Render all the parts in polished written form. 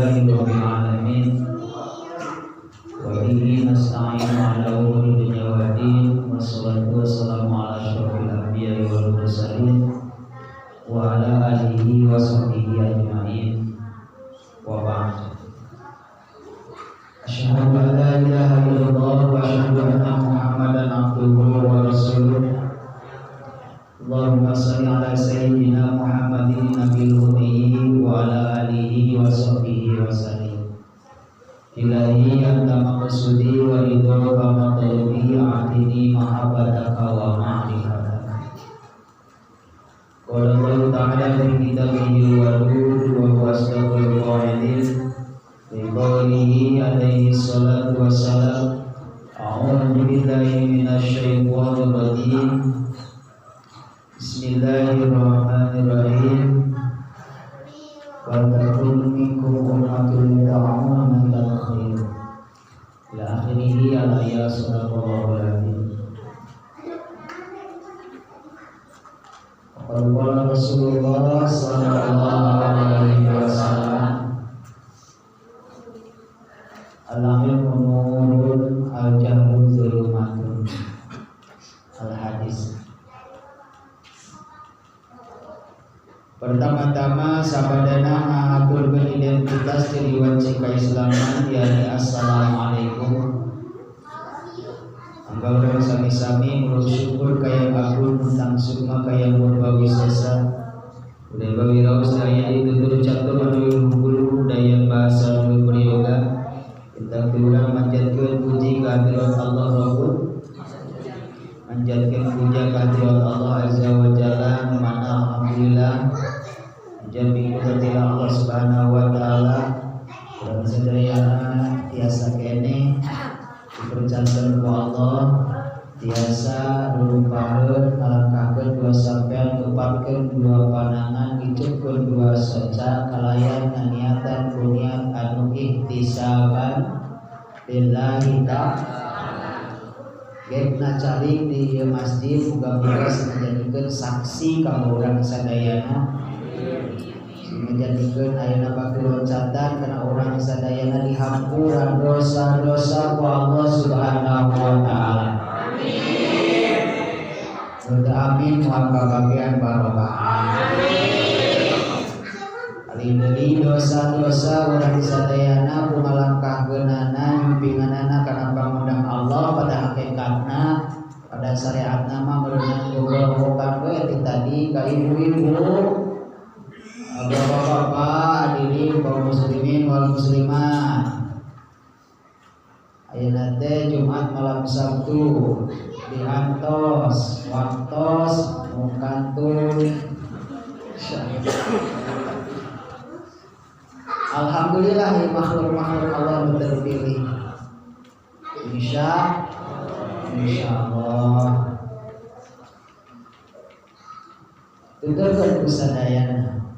Alhamdulillahi rabbil alamin. Wa bihi nasta'inu ala umuri dunya waddin. Wassalatu wassalamu ala asyrafil anbiya'i wal mursalin wa ala alihi wa sahbihi ajma'in. Wa ba'd. Asyhadu an la ilaha illallah wa asyhadu anna Muhammadan abduhu wa rasuluh. Allahumma shalli ala sayyidina Muhammadin nabiyil ummi wa ala alihi wa sahbihi wa sallim. Ilahi anta maqsudi wa ridha matlubi a'tini mahabbataka wa ma'rifataka. Qala Allah ta'ala fi kitabihi wadud wa huwa asdaqul qailin. Bi qawlihi alaihi salatu wassalam. A'udzu billahi minasy syaithanir rajim. Bismillahirrahmanirrahim. Wal takum minkum ummatun yad'una ilal khair. Ila akhirih al-ayat sadaqallahul azim. Qala Rasulullah sallallahu alaihi wasallam, al-ilmu nurun al-jahlu zulumatun. Al-hadis. Pertama-tama sabadana ngahaturkeun identitas diri wanci kaislaman yakni assalamualaikum. Angga urang sami-sami mulut syukur ka yang agung tentang sukma ka yang purba wisesa. Udah bawiraos daya ditutur catur anu hulu daya bahasa anu priyoga. Tentang urang manjatkeun puji ka hadirat Allah Rabbul, manjatkeun puja ka hadirat Allah Azza wa Jalla, mana alhamdulillah jadi kudratil Allah Subhanahu wa taala urang sadayana tiasa kene dipercanten ku Allah, tiasa rupaheun ngalangkahkeun dua sampean, tupatkeun dua panangan, ngicupkeun dua soca kalayan nganiatan ku niat anu ihtisaban lillahi ta'ala. Gekna calik di ieu masjid muga-muga menjadikeun saksi ka urang sadayana, menjadikeun ayeuna batu loncatan kana urang sadayana dihampura dosa-dosa ku Allah Subhanahu wa taala. Amin. Amin moal kabagean barokah. Amin. Alih dosa-dosa urang sadayana ku ngalangkahkeunana nyumpinganana kana pangundang Allah pada hakikatna pada syariatna mah meureunan gogokan we ti tadi ka ibu-ibu, bapak-bapak, hadirin kaum muslimin wal muslimat. Ayeuna teh Jumat malam Sabtu diantos waktos mukantun. Alhamdulillah makhluk-makhluk Allah nu terpilih. Insya Allah. Tuturkeun ku sadayana.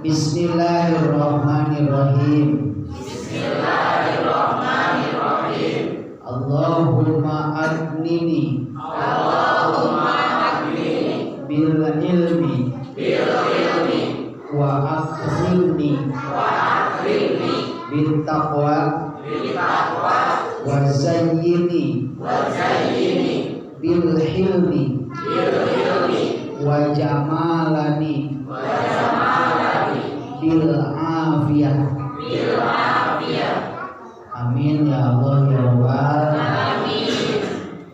Bismillahirrahmanirrahim. Bismillahirrahmanirrahim. Allahumma agnini. Allahumma agnini bil ilmi. Bil ilmi. Wa akrimni. Wa akrimni bit taqwa. Bit taqwa. Wa zayyini. Wa zayyini bil hilmi. Bil hilmi. Wa jamalani. Wa jamalani bil afiyah. Bil afiyah. Amin ya Allah ya Rabbal alamin.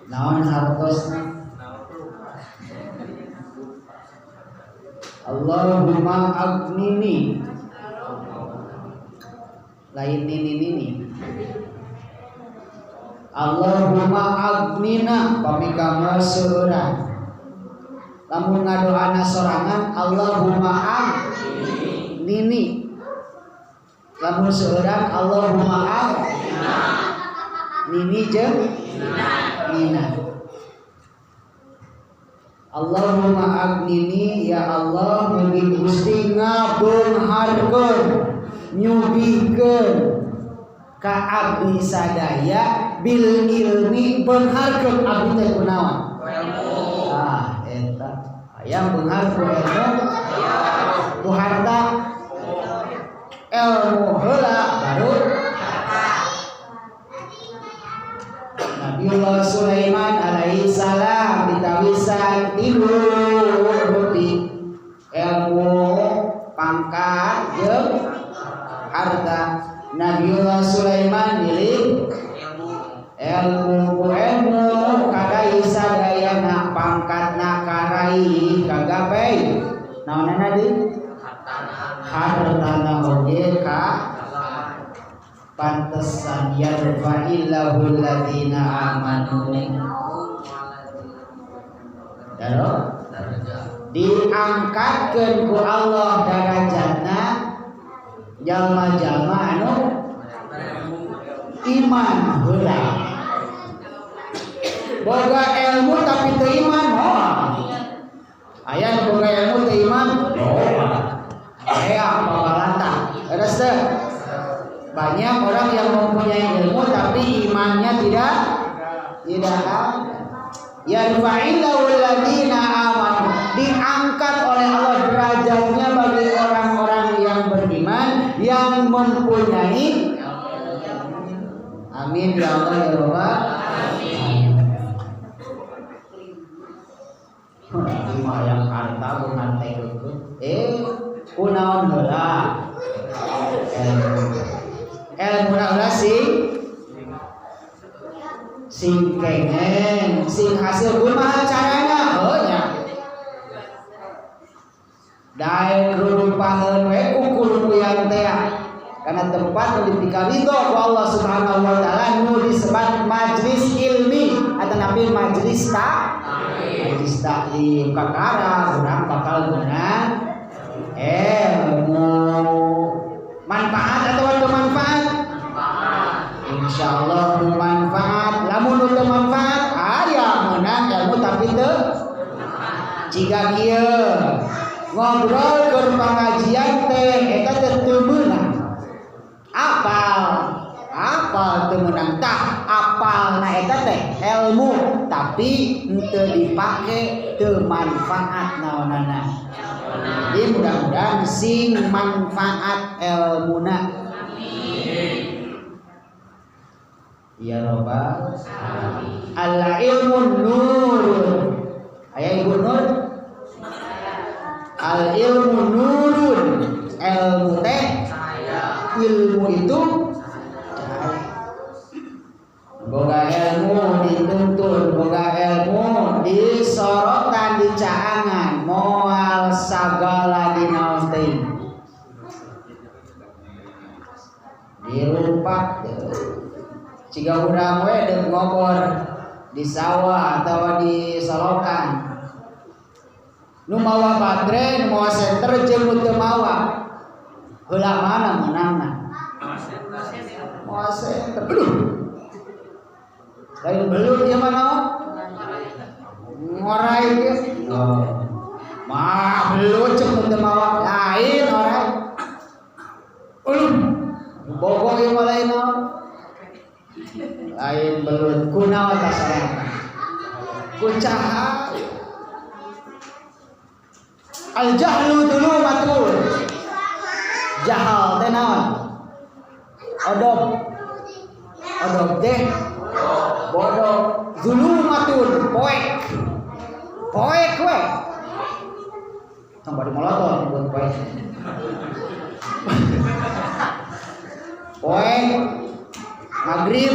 Naon hartosna? Allahumma agnini. Lain nini nini. Allahumma agnina pamikama seurang. Lamun ngadoana sorangan Allahumma agnini. Lamun seurang Allahumma agnina. Nini jeung nina. Allahumma agnini ya Allah mugi Gusti ngabeungharkeun nyugihkeun ka abdi sadaya bil ilmi beungharkeun abdi teh kunaon? Ah eta aya beunghar ku ilmu ku harta. Ilmu heula baru harta. Nabiullah Sulaiman alaihi salam ditawisan tilu rupi ilmu, pangkat jeung harta. Nabiullah Sulaiman milih ilmu. Ku ilmu kadai sadayana, pangkatna karaih, kagapai naonana deui, hartana oge ka pantesan yarfa'illahu alladzina amanu. Daro diangkatkeun ku Allah darajatna jalma-jalma anu iman heula. Boga ilmu tapi teu iman moal. Aya nu boga ilmu teu iman moal. Aya babalata. Leres teu? Banyak orang yang mempunyai ilmu tapi imannya tidak ada. Yarfa'illahu alladzina amanu, diangkat oleh Allah derajatnya bagi orang-orang yang beriman yang mempunyai. Amin ya Allah ya Rabbal alamin. Lima yang harta bukan teh kunaon heula ilmu heula sing sing kengen sing hasil kumaha carana heuh nya daek rurupaheun we kukuluyang teh karena tempat nu dipikaridho ku Allah Subhanahu wa taala nu disebat majlis ilmi atau nabi majlis tak majlis taklim kakara urang bakal menang ilmu manfaat atau teu manfaat? Insyaallah manfaat. Lamun teu manfaat aya meunang ilmu tapi teu jiga kieu ngobrol keur pangajian teh eta teh teu meunang. Apal apal teu meunang tah apalna eta teh ilmu tapi henteu dipake teu manfaat naonana. Jadi mudah-mudahan sing manfaat ilmuna. Amin. Ya robbal alamin. Al ilmu nur. Aya ibu nur? Al ilmu nurun. Ilmu teh ilmu itu cahaya. Boga ilmu dituntun, boga ilmu disorotan dicaangan, moal sagala dinaon teuing. Dirumpak ciga urang we deuk ngobor di sawah atawa di solokan. Nu mawa baterai, nu mawa senter jeung nu teu mawa. Heula mana meunangna? Mawa senter. Aduh. Lain belut ieu mah naon? Ngorai ieu. Oh. Mah belut jeung nu teu mawa lain orai. Aduh. Bogong ieu mah lain naon? Lain belut kunaon tah sarana? Ku cahaya. Al jahlu dzulumatun. Jahal teh naon? Odop. Odop teh bodoh. Zulumatun poek. Poek we. Tong bari molotot buat poek. Poek maghrib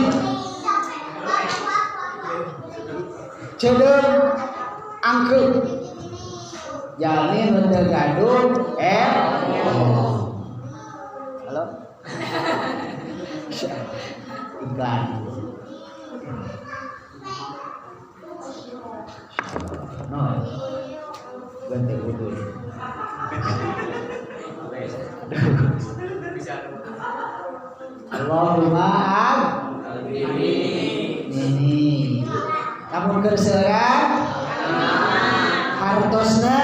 ceudeung angkeut. Jalmi nu teu gaduh halo iklan. No. Ganti wudu. Allahumma amin. Ini. Lamun keur seurang hartosna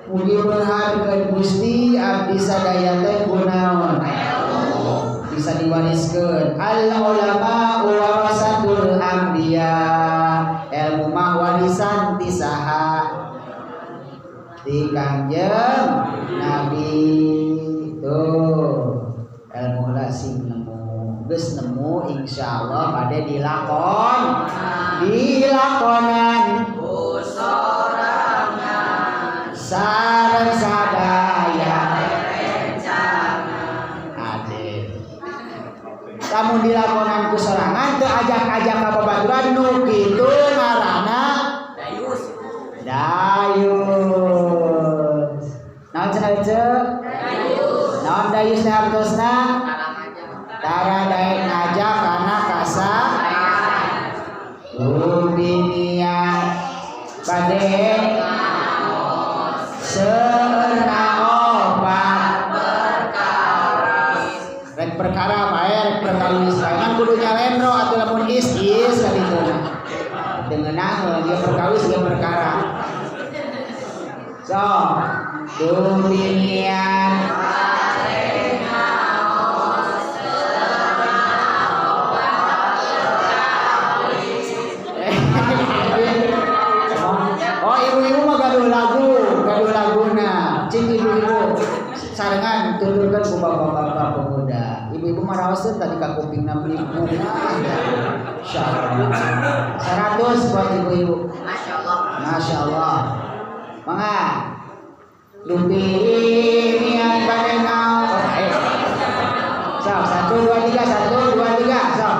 mugi beunghar Gusti abdi sadaya teh kunaon bisa diwariskeun. Al ulama warasatul anbiya. Ilmu mah warisan ti saha? Ti Kangjeng Nabi. Tuh ilmu lah sing nemu, geus nemu insyaallah bade dilakon, dilakonan sorangan sareng sadaya rerencangan. Ade lamun dilakonan ku sorangan teu ajak-ajak ka babaturan nu kitu ngaranna dayus. Dayus. Naon cenah ceuk? Dayus. Naon dayus teh hartosna? Tara daek ngajak kana kasa Ubinian bade seueurna opat perkawis. Rek perkara bae rek perkawis bae kan kudu nyalendro atuh lamun is ka ditu. Teu ngeunaheun ieu perkawis ieu perkara. So, Ubinian oh ibu-ibu mah gaduh lagu, gaduh laguna. Cing ibu-ibu sarengan tuturkeun ku bapak-bapak pemuda. Ibu-ibu mah raoseun tadi ka kupingna beli bunga. Insyaallah. 100 buat ibu-ibu. Masyaallah. Masyaallah. Mangga. Lumpi niat bade naon. Ayo. Sok, 1 2 3 1 2 3 sok.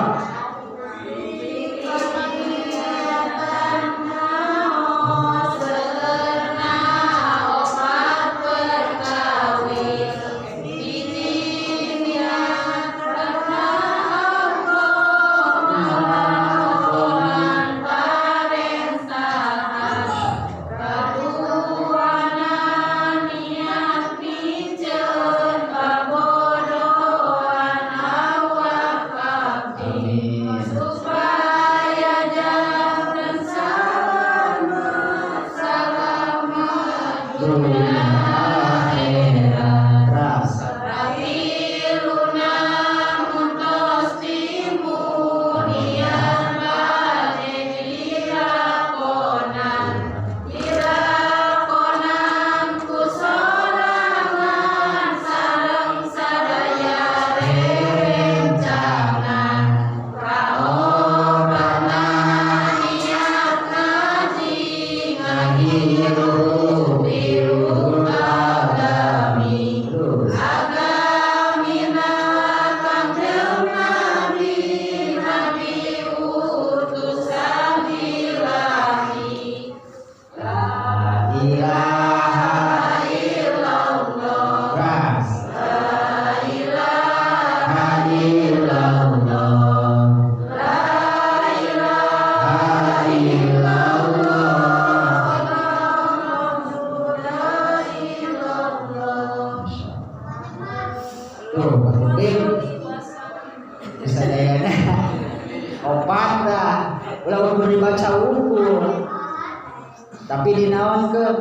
Tapi dinaonkeun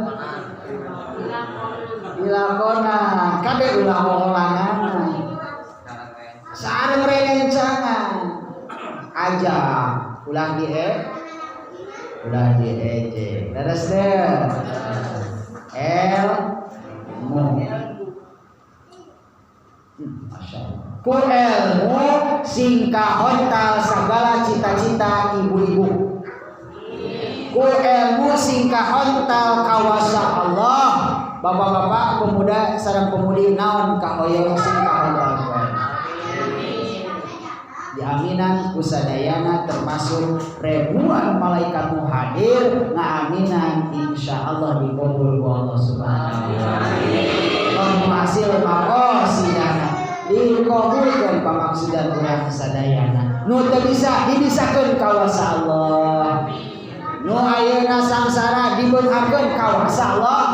dilakonan kade ulah hoholangan sareng rerencangan aja ulah ulah dieje leres teh ilmu. Masyaallah ku ilmu sing kahontal sagala cita-cita ibu-ibu. Ku ilmu sing kahontal kawasa Allah. Bapak-bapak pemuda sareng pemudi naon kahoyong sing kahontal ku diaminan kusadayana termasuk ribuan malaikat hadir ngaaminan insyaallah dikabul ku Allah Subhanahu wa taala. Hasil maqasidana dikabulkeun pamaksudan urang sadayana. Nu teu bisa dibisakeun kawasa Allah. Nu ayeuna sangsara dibeungharkeun kawasa Allah.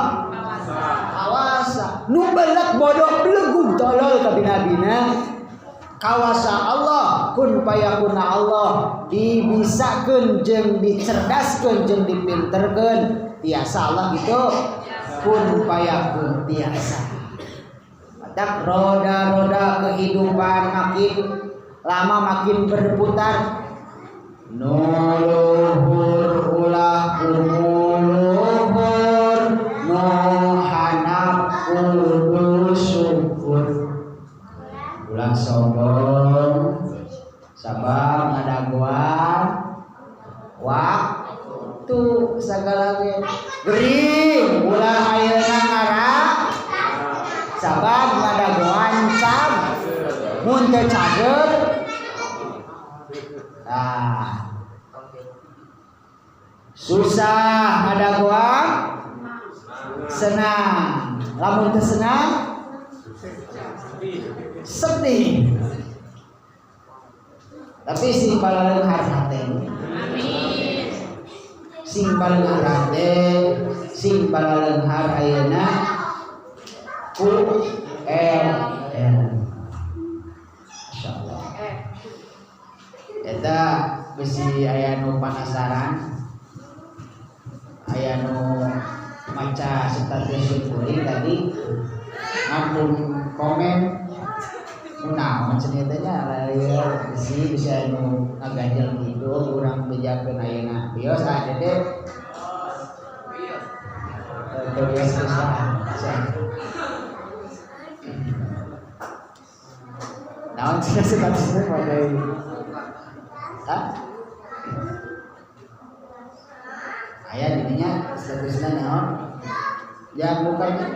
Kawasa. Nu beleg bodoh belegug tolol ka bina-bina kawasa Allah kun payakuna Allah dibisakeun jeung dicerdaskeun jeung dipinterkeun tiasa Allah gitu kun payakun tiasa. Matak roda-roda kehidupan makin lama makin berputar. Nuluhur ulah kumuluhur, nuluhur Kudu syukur. Ulah sombong sabab ngadagoan waktu sagala ge. Gering ulah ayeuna ngara sabab ngadagoan cag mun teu cager. Nah, susah ngadagoan senang, lamun teu senang sedih. Tapi sing balaleunghar hate. Amin. Sing balaleunghar hate, sing balaleunghar ayeuna ku R L. Insyaallah. Eta bisi aya nu panasaran, aya nu maca status kuring tadi ngampun komen kunaon cenah teh nya ieu bisi bisa nu ngaganjel kitu urang bejakeun ayeuna bios ah dede teu bios susah. Naon cenah statusna pakai hah aya dininya statusna naon jangan bukanya.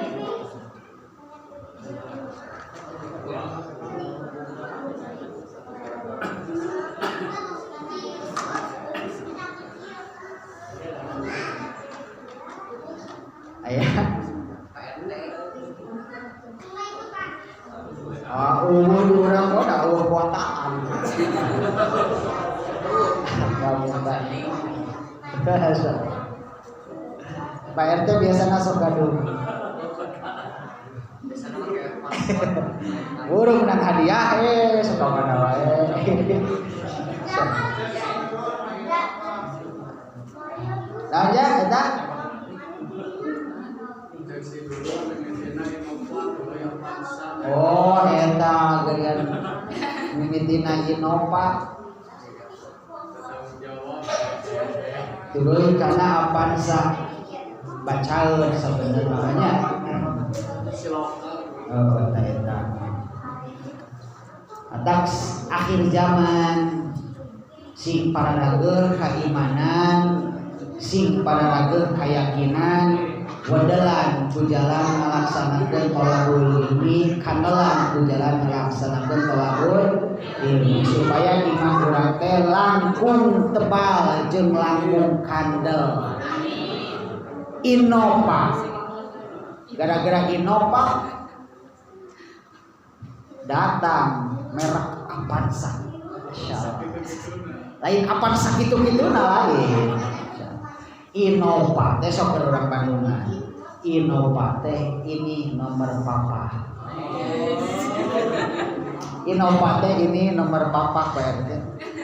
Ayah. Ah, umur urang mah da eueuh kuotaan. Pak RT biasana sok gaduh. Burung menang hadiah sok mana wae. Nah, ya eta oh eta geuningan mimitina Innova tuluy kana Avanza bacaeun sabenerna nya. Oh eta eta atas akhir zaman sing pararageun kaimanan, sing pararageun kayakinan, wedelan ku jalan ngalaksanakeun tolabul ilmi, kandelan ku jalan ngalaksanakeun tolabul ilmi supaya iman urang teh langkung tebal jeung langkung kandel. Innova gara-gara Innova datang merek Avanza. Lain Avanza kitu-kituna lain. Innova teh sok urang Bandungan. Innova teh ini nomor papa. Innova teh ini nomor papa Pak RT.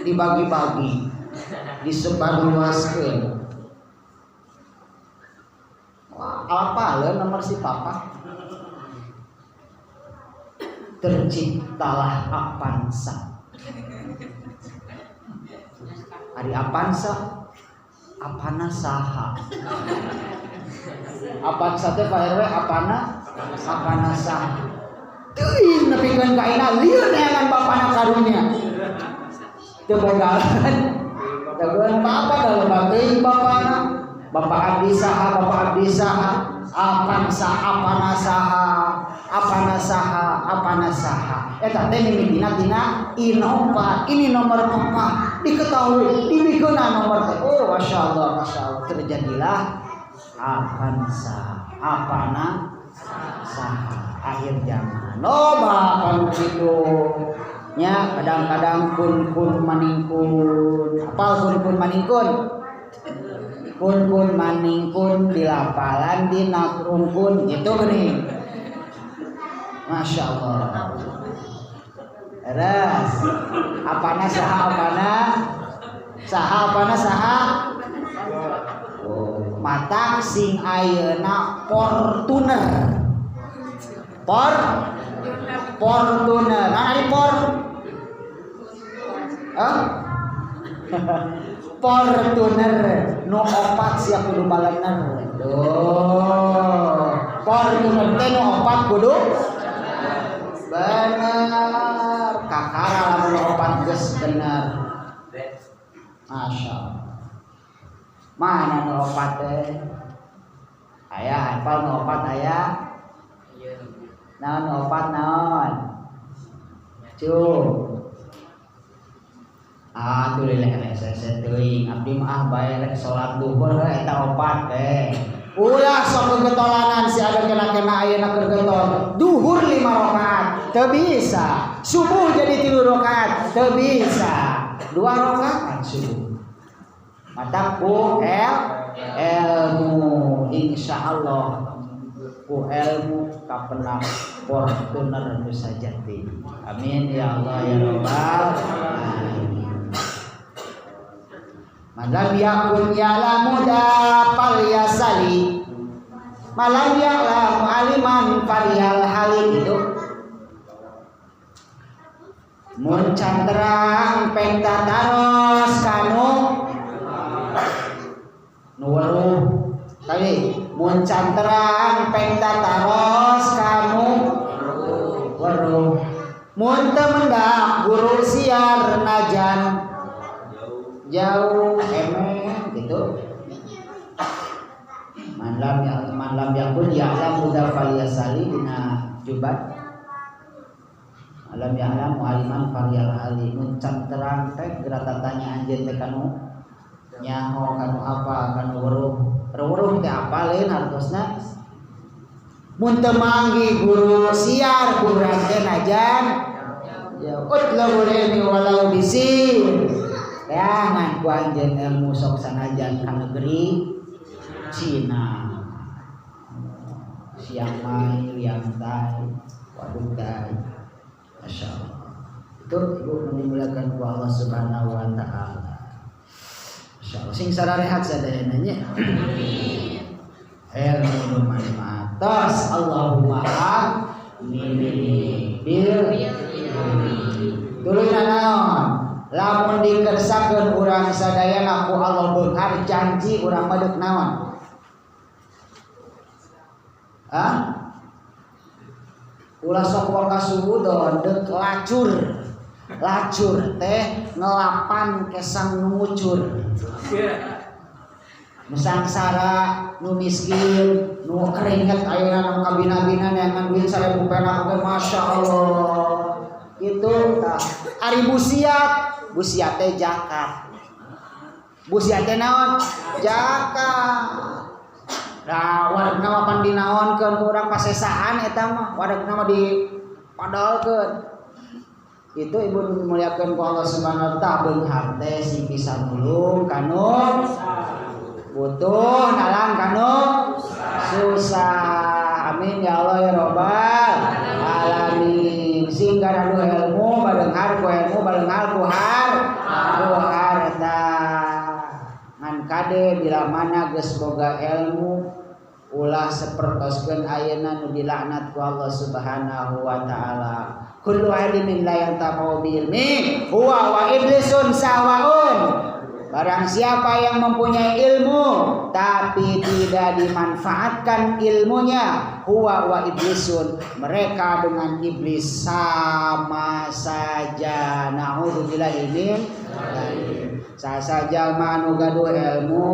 Dibagi-bagi, disebarluaskeun. Wah, apa leuh nomor si papa? Terciptalah Avanza. Ari Avanza apana saha? Avanza teh Pak RW apana? Apana saha? Teuing nepikeun ka ayeuna lieur neangan bapana karunya. Teu bogalan. Dagoan bapa da loba teuing bapana. Bapak abdi saha, bapak abdi saha, Avanza apana saha, apana saha, apana saha. Eta teh mimitina tina Innova, ini nomor papa, diketahui, dibikeunna nomor teh. Oh, masyaallah, masyaallah, terjadilah Avanza, apana saha akhir zaman. Loba kanu kitu. Nya kadang-kadang kun-kun maningkun. Apal kun-kun maningkun? Kun-kun maningkun dilapalan dina rungkun gitu geuning. Masya Allah. Eras. Apana saha apana? Saha apana saha? Oh, matak sing ayeuna Fortuner. Fortuner. Nah, ari por. Hah? Fortuner nu opat sia kudu balener. Duh. Fortuner teh nu opat kudu bener. Kakara lamun opat geus bener. Masya Allah. Mana nu opat teh? Aya hafal nu opat aya? Naon nu opat naon? Cu. Ah tuh leleh sese teuing abdi mah bae rek salat duhur eta opat teh. Ulah sok gegetolanan si ada kena-kena ayeuna keur getol. Duhur 5 rakaat teu bisa. Subuh jadi 3 rakaat teu bisa. 2 rakaat subuh. Mata ku ilmu insyaallah ku ilmu kapenak Fortuner nu sajati. Amin ya Allah ya Rabbal alamin. Malam yakun ya'lamu dapal yasali, malam ya'lamu aliman fariyal hali gitu. Mun can terang peng tataros kanu nu weruh. Tadi mun can terang peng tataros kanu weruh. Mun teu mendak guru siar najan jauh emeh gitu. Man lam yakun ya'lam mudafal yasali dina jubat. Alam ya'lam mu'aliman fariyal hali. Mun can terang teh geura tatanya anjeun teh kanu nyaho kanu apa kanu weruh. Weruh teh apa lain hartosna. Mun teu manggi guru siar kurang teh najan ya utlabul ilmi walau bisin. Jangan ku anjeun ilmu sok sanajan ka negeri Cina. Siang mai liang tai waduh tai. Masya Allah. Itu ibu dimuliakan ku Allah Subhanahu wa taala. Masya Allah sing sararehat sadayana nya. Amin. Ilmu nu manfaat. Tos Allahumma amin. Bil tuluyna naon? Lamun dikersakeun urang sadayana ku Allah beunghar janji urang mah deuk naon? Hah? Ulah sok wakasubudon deuk lacur. Lacur teh ngelapan kesang nu ngucur. Nu sangsara, nu miskin, nu keringet ayeuna nu kabina-bina neangan duit 1000 perak oge masyaallah. Itu tah. Ari busiat, busiat teh zakat. Busiat teh naon? Zakat. Nah, waregna mah pan dinaonkeun ku urang pasesaan eta mah, waregna mah dipadalkeun. Itu ibu dimuliakeun ku Allah Subhanahu wa taala beunghar teh sing bisa nulung kanu butuh nalang kanu susah. Amin ya Allah ya Rabbal alamin. Sing gaduh ilmu balenghar ku ilmu balenghar ku harta. Ngan kade bila mana geus boga ilmu ulah sapertoskeun ayeuna nu dilaknat ku Allah Subhanahu wa taala. Kullu alimin la yantafa'u bi ilmi huwa wa iblisun sawaun. Barang siapa yang mempunyai ilmu tapi tidak dimanfaatkan ilmunya, huwa wa iblisun, mereka dengan iblis sama saja. Na'udzubillahi min dzalik. Sasajalma nu gaduh ilmu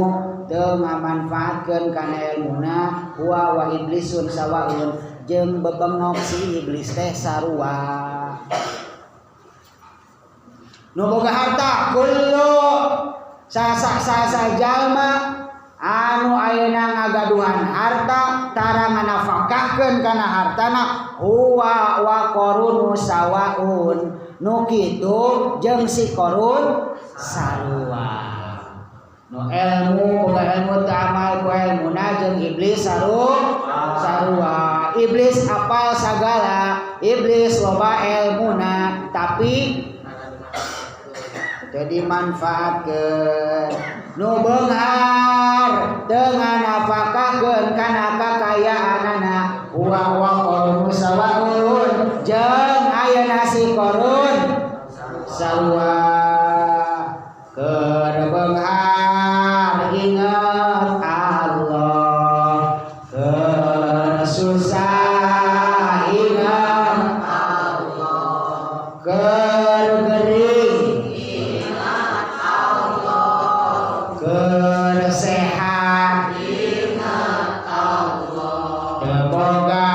teu ngamanfaatkeun kana ilmuna, huwa wa iblisun sawaun, jeung bebengok si iblis teh sarua. Nu boga harta kullu sasa jalma anu ayeuna ngagaduhan harta tara nganafakahkeun kana hartana, huwa wa qarunu sawaun, nu kitu jeung si Qarun sarua. Nu ilmu boga ilmu teu amal ku ilmuna jeung iblis sarua. Iblis apal sagala, iblis loba ilmuna tapi jadi manfaatkeun. Nu beunghar teu nganafakahkeun kana kakayaanana, huwa wa qarunu sawaun, jeung ayeuna si Qarun sarua. Keur beunghar inget Allah, keur Susah ingat Allah, keur gering ingat Allah, keur sehat ingat Allah, teu boga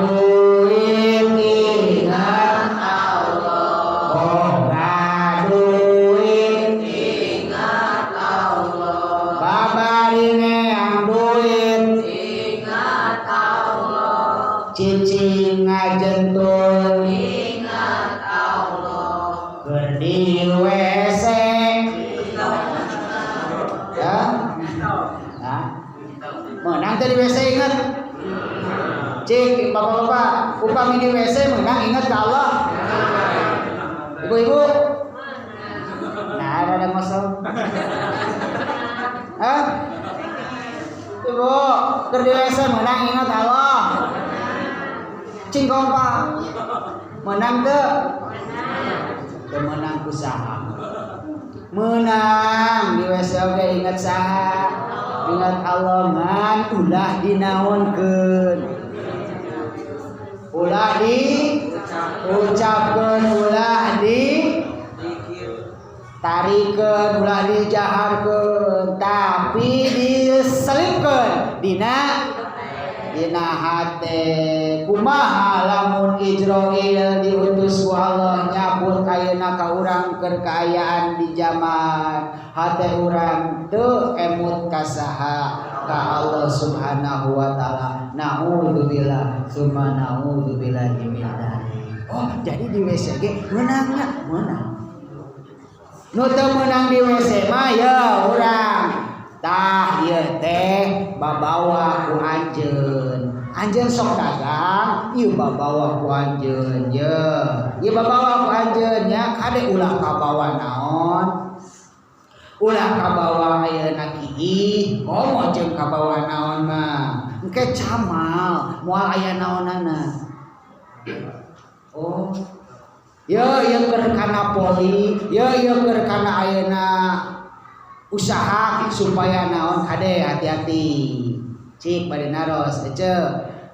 duit ingat Allah, boga duit ingat Allah, babari neang duit ingat Allah, cicing ngajentul ingat Allah, keur di WC ya. Nah, menang teh di WC ingat. Cik bapak-bapak, upami di WC menang ingat ke Allah. Ibu-ibu, nah ada ngosong. Hah? Ibu, keur di WC menang ingat Allah. Cing kompak. Menang teu? Teu menang ku saha? Menang di WC oge ingat saha? Ingat Allah ngan ulah dinaonkeun. Ulah diucapkeun, ulah di tarikeun, ulah dijaharkeun, tapi diselipkeun dina hate. Kumaha lamun Ijroil diutus ku Allah nyabut ayeuna ka urang keur kaayaan di zaman hate urang teu emut ka saha? Ka Allah Subhanahu wa taala. Naudzubillah summa naudzubillahi min dzalik. Oh, jadi di WC ge meunangnya meunang. Nu teu meunang di WC mah ya urang. Tah ieu teh babawa ku anjeun. Anjeun sok dagang, ieu babawa ku anjeun ye. Ieu babawa ku anjeun nya kade ulah kabawa naon? Ulah kabawa ayeuna kiih, komo jeung kabawa naon mah. Engke camal, moal aya naonana. Oh. Ye ieu keur kana poli, ye ieu keur kana ayeuna usaha supaya naon kade hati-hati. Cik bade naros ece.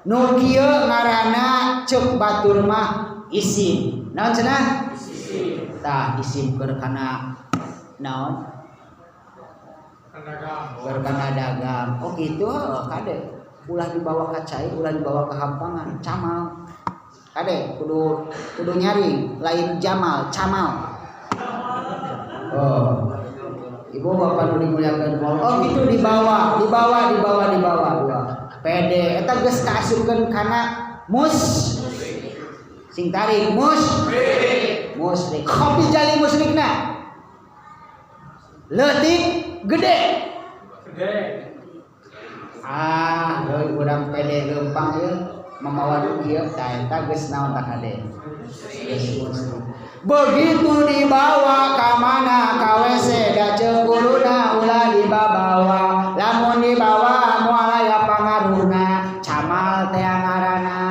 Nu kieu ngaranna ceuk batur mah isim. Naon cenah? Isim. Tah isim keur kana naon? Keur kana dagang. Oh gitu kade. Ulah dibawa ka cai, ulah dibawa ka hampangan, camal. Kade kudu kudu nyari lain jamal, camal. Oh. Ibu bapak nu dimuliakan Allah. Oh gitu dibawa, dibawa, dibawa, dibawa. Pede eta geus kaasupkeun kana mus sing tarik mus musyrik. Kopi jali musyrikna. Leutik gede. Gede. Ah, deui urang pede leumpang ieu mamawa nu ieu tah eta geus naon tah kade. Geus musyrik. Begitu dibawa ka mana ka WC da ceuk guruna ulah dibabawa. Lamun dibawa moal aya pangaruhna, camal teh ngaranna.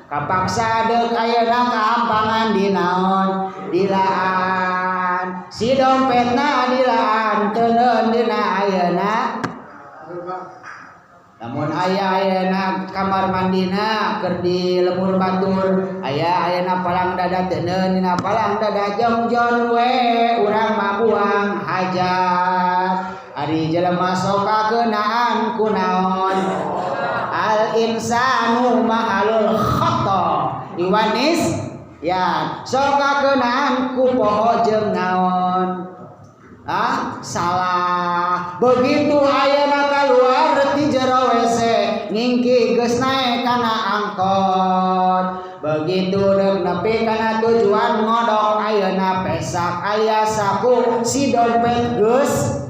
Kapaksa deuk ayeuna kaampangan di naon? Dilaan. Si dompetna dilaan teuneun dina ayeuna. Lamun aya ayeuna kamar mandina keur di lembur batur, aya ayeuna palang dada teuneun dina palang dada jongjon we urang mah buang hajat. Ari jelema sok kakeunaan ku naon? Al insanu mahalul khata iwanis ya sok kakeunaan ku poho jeung naon? Ah, salah. Begitu ayeuna kaluar ti jero WC, ngingki geus naek kana angkot. Begitu deuk nepi kana tujuan ngodok ayeuna pesak alias saku si dompet geus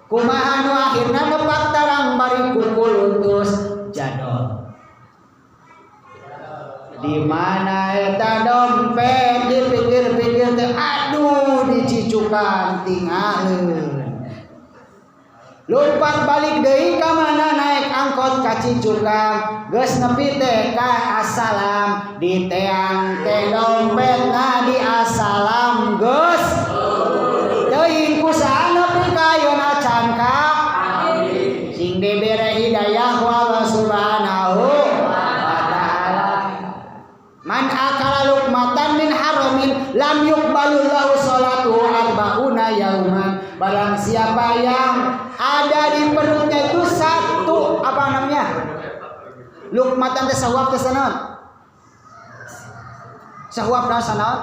kumaha nu akhirna nepak tarang bari kukulutus jadol. Di mana eta dompet dipikir-pikir teh aduh dicicukan tingaleun. Lompat balik deui ka mana naik angkot ka Cicukang geus nepi teh ka Asalam di teang teh dompetna di Asalam geus teuing ku saha nepi ka ayeuna can ka sing dibere hidayah. Lukmatan teh sahuap teh sanaon? Sahuap naon sanaon?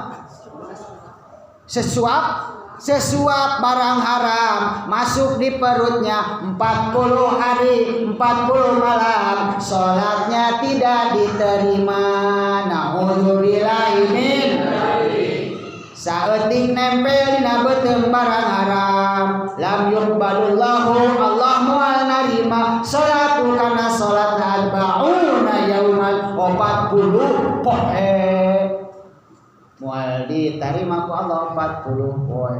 Sesuap barang haram masuk di perutnya 40 hari 40 malam, salatnya tidak diterima. Nauzubillahi min saeutik nempel dina beuteung barang haram, lam yuqbalullahu, Allah moal narima salatu kana salat arba'una yauman 40 poe. Moal ditarima ku Allah 40 poe.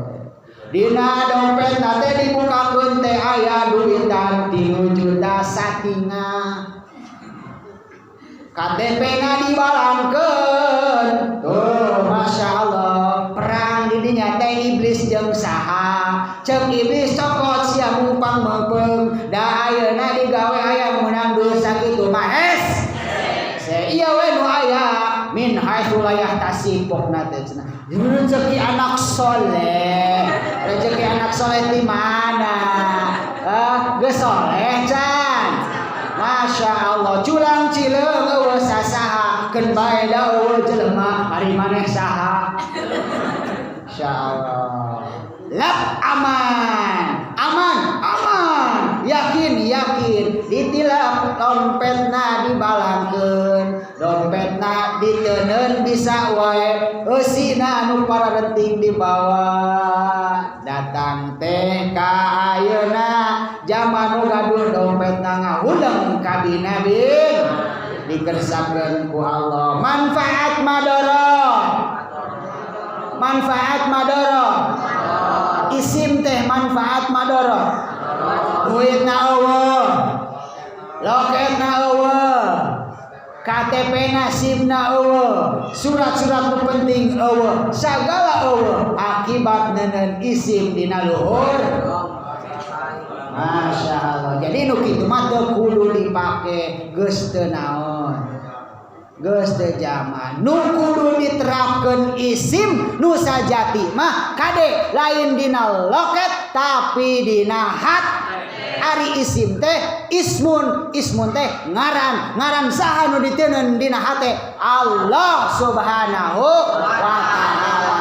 Dina dompet teh dibukakeun teh aya duitan 3 juta satingah. KTP na dibalangkeun. Tuh, Masya Allah. Perang di dinya teh iblis jeung saha. Ceuk iblis cokot sia mumpang meungpeung. Da ayeuna digawe aya meunang duit sakitu mah es. Iya we nu aya min haitsu la yahtasib pokna teh cenah. Rezeki anak soleh. Rezeki anak soleh di mana? Ah, geus soleh can. Masya Allah, culang cileung eueuh sasaha, keun bae da eueuh jelema, ari maneh saha? Masya Allah. Lap aman, aman, aman, yakin, yakin, ditilap dompetna dibalangkeun, dompetna diteundeun bisa wae, eusina nu pararenting dibawa. Datang teh ka ayeuna jaman nu gaduh dompetna ngahuleng ka binabi dikersakeun ku Allah. Manfaat madorot, manfaat madorot, isim teh manfaat madorot, duitna eueuh, loketna eueuh, KTP na SIM na eueuh, surat-surat nu penting eueuh, sagala eueuh akibat neundeun isim dina luhur. Masya Allah. Jadi nu kitu mah teu kudu dipake, geus teu naon, geus teu zaman. Nu kudu diterapkeun isim nu sajati mah kade lain dina loket tapi dina hat. Ari isim teh ismun, ismun teh ngaran, ngaran saha nu diteundeun dina hate? Allah Subhanahu wa taala.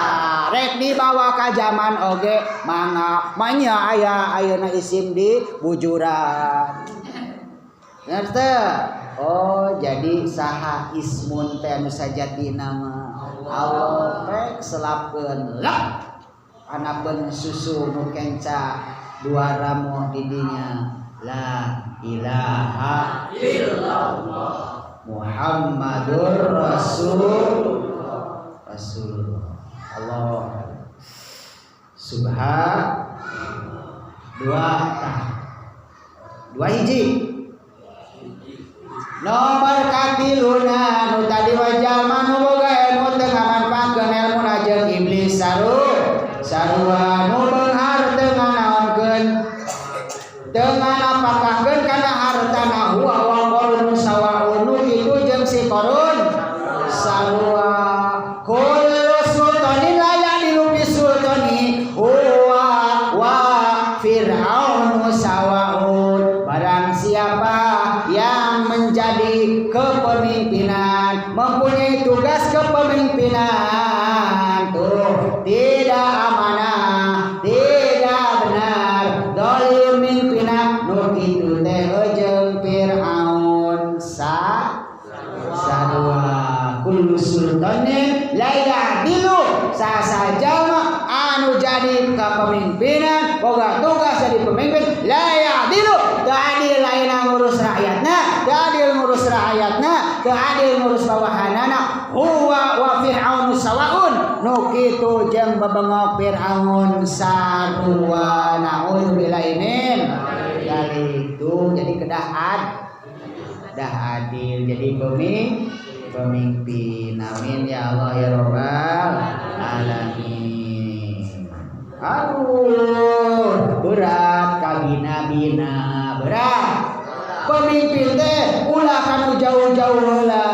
Rek dibawa ka zaman oge mangga, manya aya ayeuna isim di bujuran. Ngerti? Oh, jadi saha ismun teh anu sajatina mah Allah. Rek selapkeun lep anakeun susu nu kenca dua ramo didinya la ilaha illallah Muhammadur Rasulullah. Rasulullah. Allah Subhan dua tah dua hiji nomor katiluna nu tadi mah jalma nu boga ilmu teu ngamanfaatkeun ilmuna jeung iblis sarua nu beunghar teu nganaonkeun teu nganapakahkeun kana hartana huwa wa qarun sawaun nu kitu jeung si qarun sarua. Kullu sultanin la ya'dilu bi sultani huwa wa fir'aunu sawaun. Barang siapa yang menjadi kepemimpinan, mempunyai tugas kepemimpinan tuh tidak amanah, tidak benar, dolim mimpina nu kitu teh jeung Fir'aun sarua. Kullu sultanin la ya'dilu, sasajalma anu jadi kepemimpinan boga tugas jadi pemimpin la ya'dilu, teu adil lain ngurus rakyatna, teu adil ngurus rakyatna, teu adil ngurus bawahanana. Huwa wa fir'aunu sawaun, nu kitu jeung bebengok Fir'aun sarua. Nauzubillahi min dzalik. Tuh jadi kedah dah adil jadi pemimpin. Amin ya Allah ya Rabbal alamin. Aduh, berat kabina-bina, berat. Pemimpin teh ulah kanu jauh-jauh heula,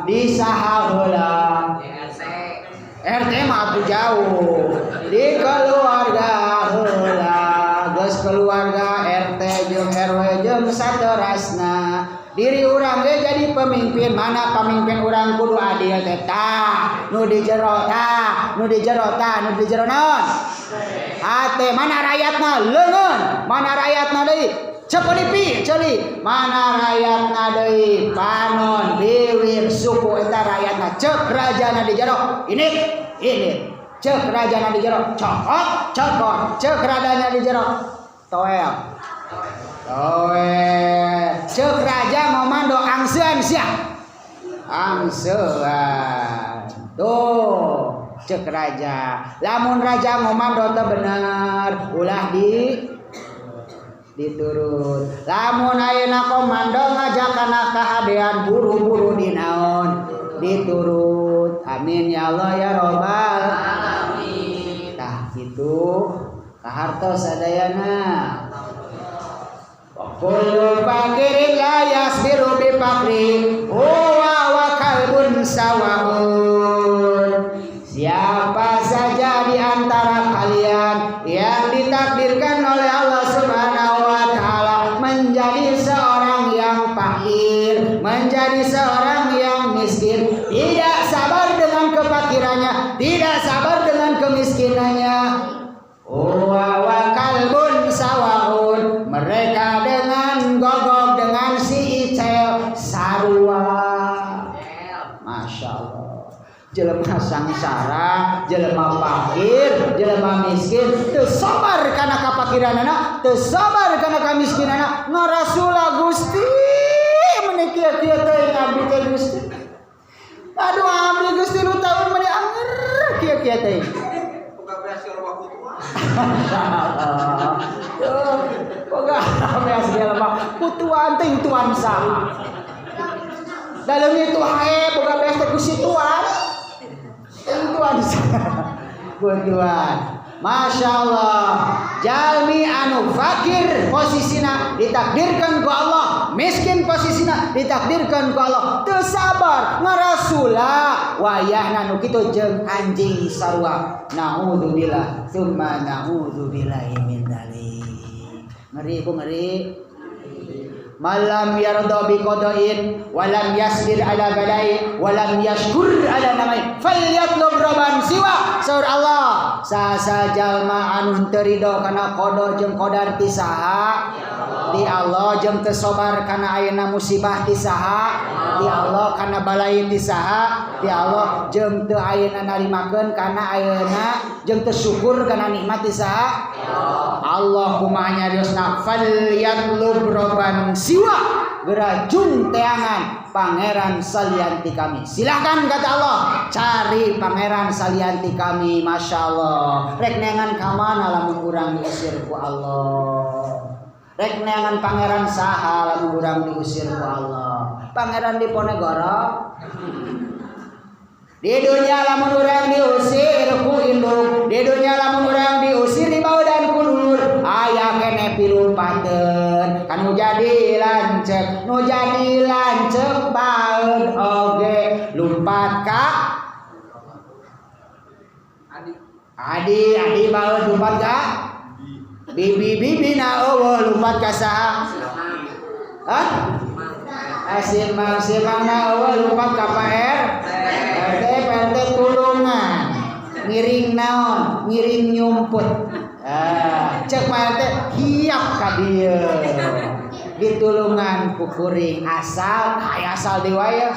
di saha heula. RT mah atuh jauh. Di keluarga heula, geus keluarga RT jeung RW jeung saterasna. Diri urang ge jadi pemimpin, mana pemimpin urang kudu adil teh tah, nu di jero tah, nu di jero tah, nu di jero naon? Hate mana rakyatna leungeun, mana rakyatna deui cepelipi ceuli, mana rakyatna deui panon biwir suku eta rakyatna ceuk rajana di jero. Ini ceuk rajana di jero, cokot cokot, ceuk rajana di jero toel. Toel. Ceuk raja ngomando angsean sia. Angsean. Tuh, ceuk raja. Lamun raja ngomando teu bener, ulah diturut. Lamun ayeuna komando ngajak kana kahadean buru-buru dinaon? Diturut. Amin ya Allah ya Robbal alamin. Tah kitu kahartos sadayana. Kullu fakirin la yasbiru bi fakri huwa wa kalbun sawaun. Siapa saja di antara kalian yang ditakdirkan oleh Allah Subhanahu wa taala menjadi seorang yang fakir, menjadi seorang yang miskin, tidak sabar dengan kefakirannya, tidak sabar dengan kemiskinannya, huwa wa kalbun sawaun, mereka dengan gogok dengan si Icel sarua. Masya Allah. Jelema sangsara, jelema fakir, jelema miskin, teu sabar kana kapakiranana, teu sabar kana kamiskinana, ngarasula Gusti meuni kieu-kieu teuing abdi teh Gusti. Aduh abdi Gusti nu taun meuni anger kieu-kieu teuing. Boga beas jelema kutuan teuing tuan saha. Dalem itu hae boga beas teh ku si tuan. Teuing tuan saha. Kutuan. Masya Allah. Jalmi anu fakir posisina ditakdirkan ku Allah, miskin posisina ditakdirkan ku Allah, teu sabar ngarasula wayahna nu kitu jeung anjing sarua. Naudzubillah tsumma naudzubillahi min dzalik. Ngeri ku ngeri. Malam yarda bi qada'in walam yasbir ala balai walam yashkur ala namai falyatlub rabban siwa. Saur Allah, sasa jalma anu teu rido kana qada jeung qadar ti saha? Ti Allah. Jeung teu sabar kana ayeuna musibah ti saha? Ti Allah. Kana balai ti saha? Ti Allah. Jeung teu ayeuna narimakeun kana ayeuna, jeung teu syukur kana nikmat ti saha? Allah. Kumaha nyariosna falyatlub rabban siwa, gerajung teangan pangeran salianti kami. Silahkan kata Allah, cari pangeran salianti kami. Masya Allah. Rek neangan ka mana lamun urang diusir ku Allah? Rek neangan pangeran saha lamun urang diusir ku Allah? Pangeran Diponegoro. Di dunia lamun urang diusir ku indung, di dunia lamun urang diusir di baudan ku dulur, aya keneh pilumpateun kanu jadi lanceuk, nu jadi lanceuk baeud oge lumpat ka adi, adi baeud lumpat ka bibi, bibi na eueuh lumpat ka saha? Hah? Simang, simang na eueuh lumpat ka Pak RT, PRT tulungan ngiring naon, ngiring nyumput. Cek Pak RT hiap ka dieu ditulungan ku kuring asal aya asal dewa ya.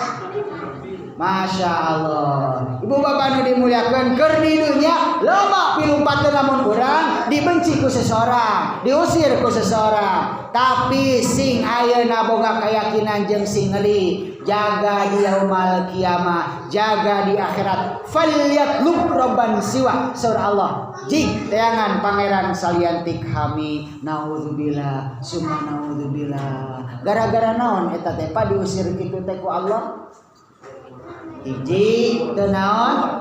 Masya Allah. Ibu bapak nu dimuliakeun, keur di dunya loba pilumpateun lamun urang dibenci ku seseorang, diusir ku seseorang. Tapi sing ayeuna boga keyakinan jeung sing ngeri, jaga di yaumal kiamah, jaga di akhirat. Falyatlub rabban siwa, saur Allah. Jig teangan pangeran salianti kami. Naudzubillah, summa naudzubillah. Gara-gara naon eta teh pa diusir kitu teh ku Allah? Hiji teu naon?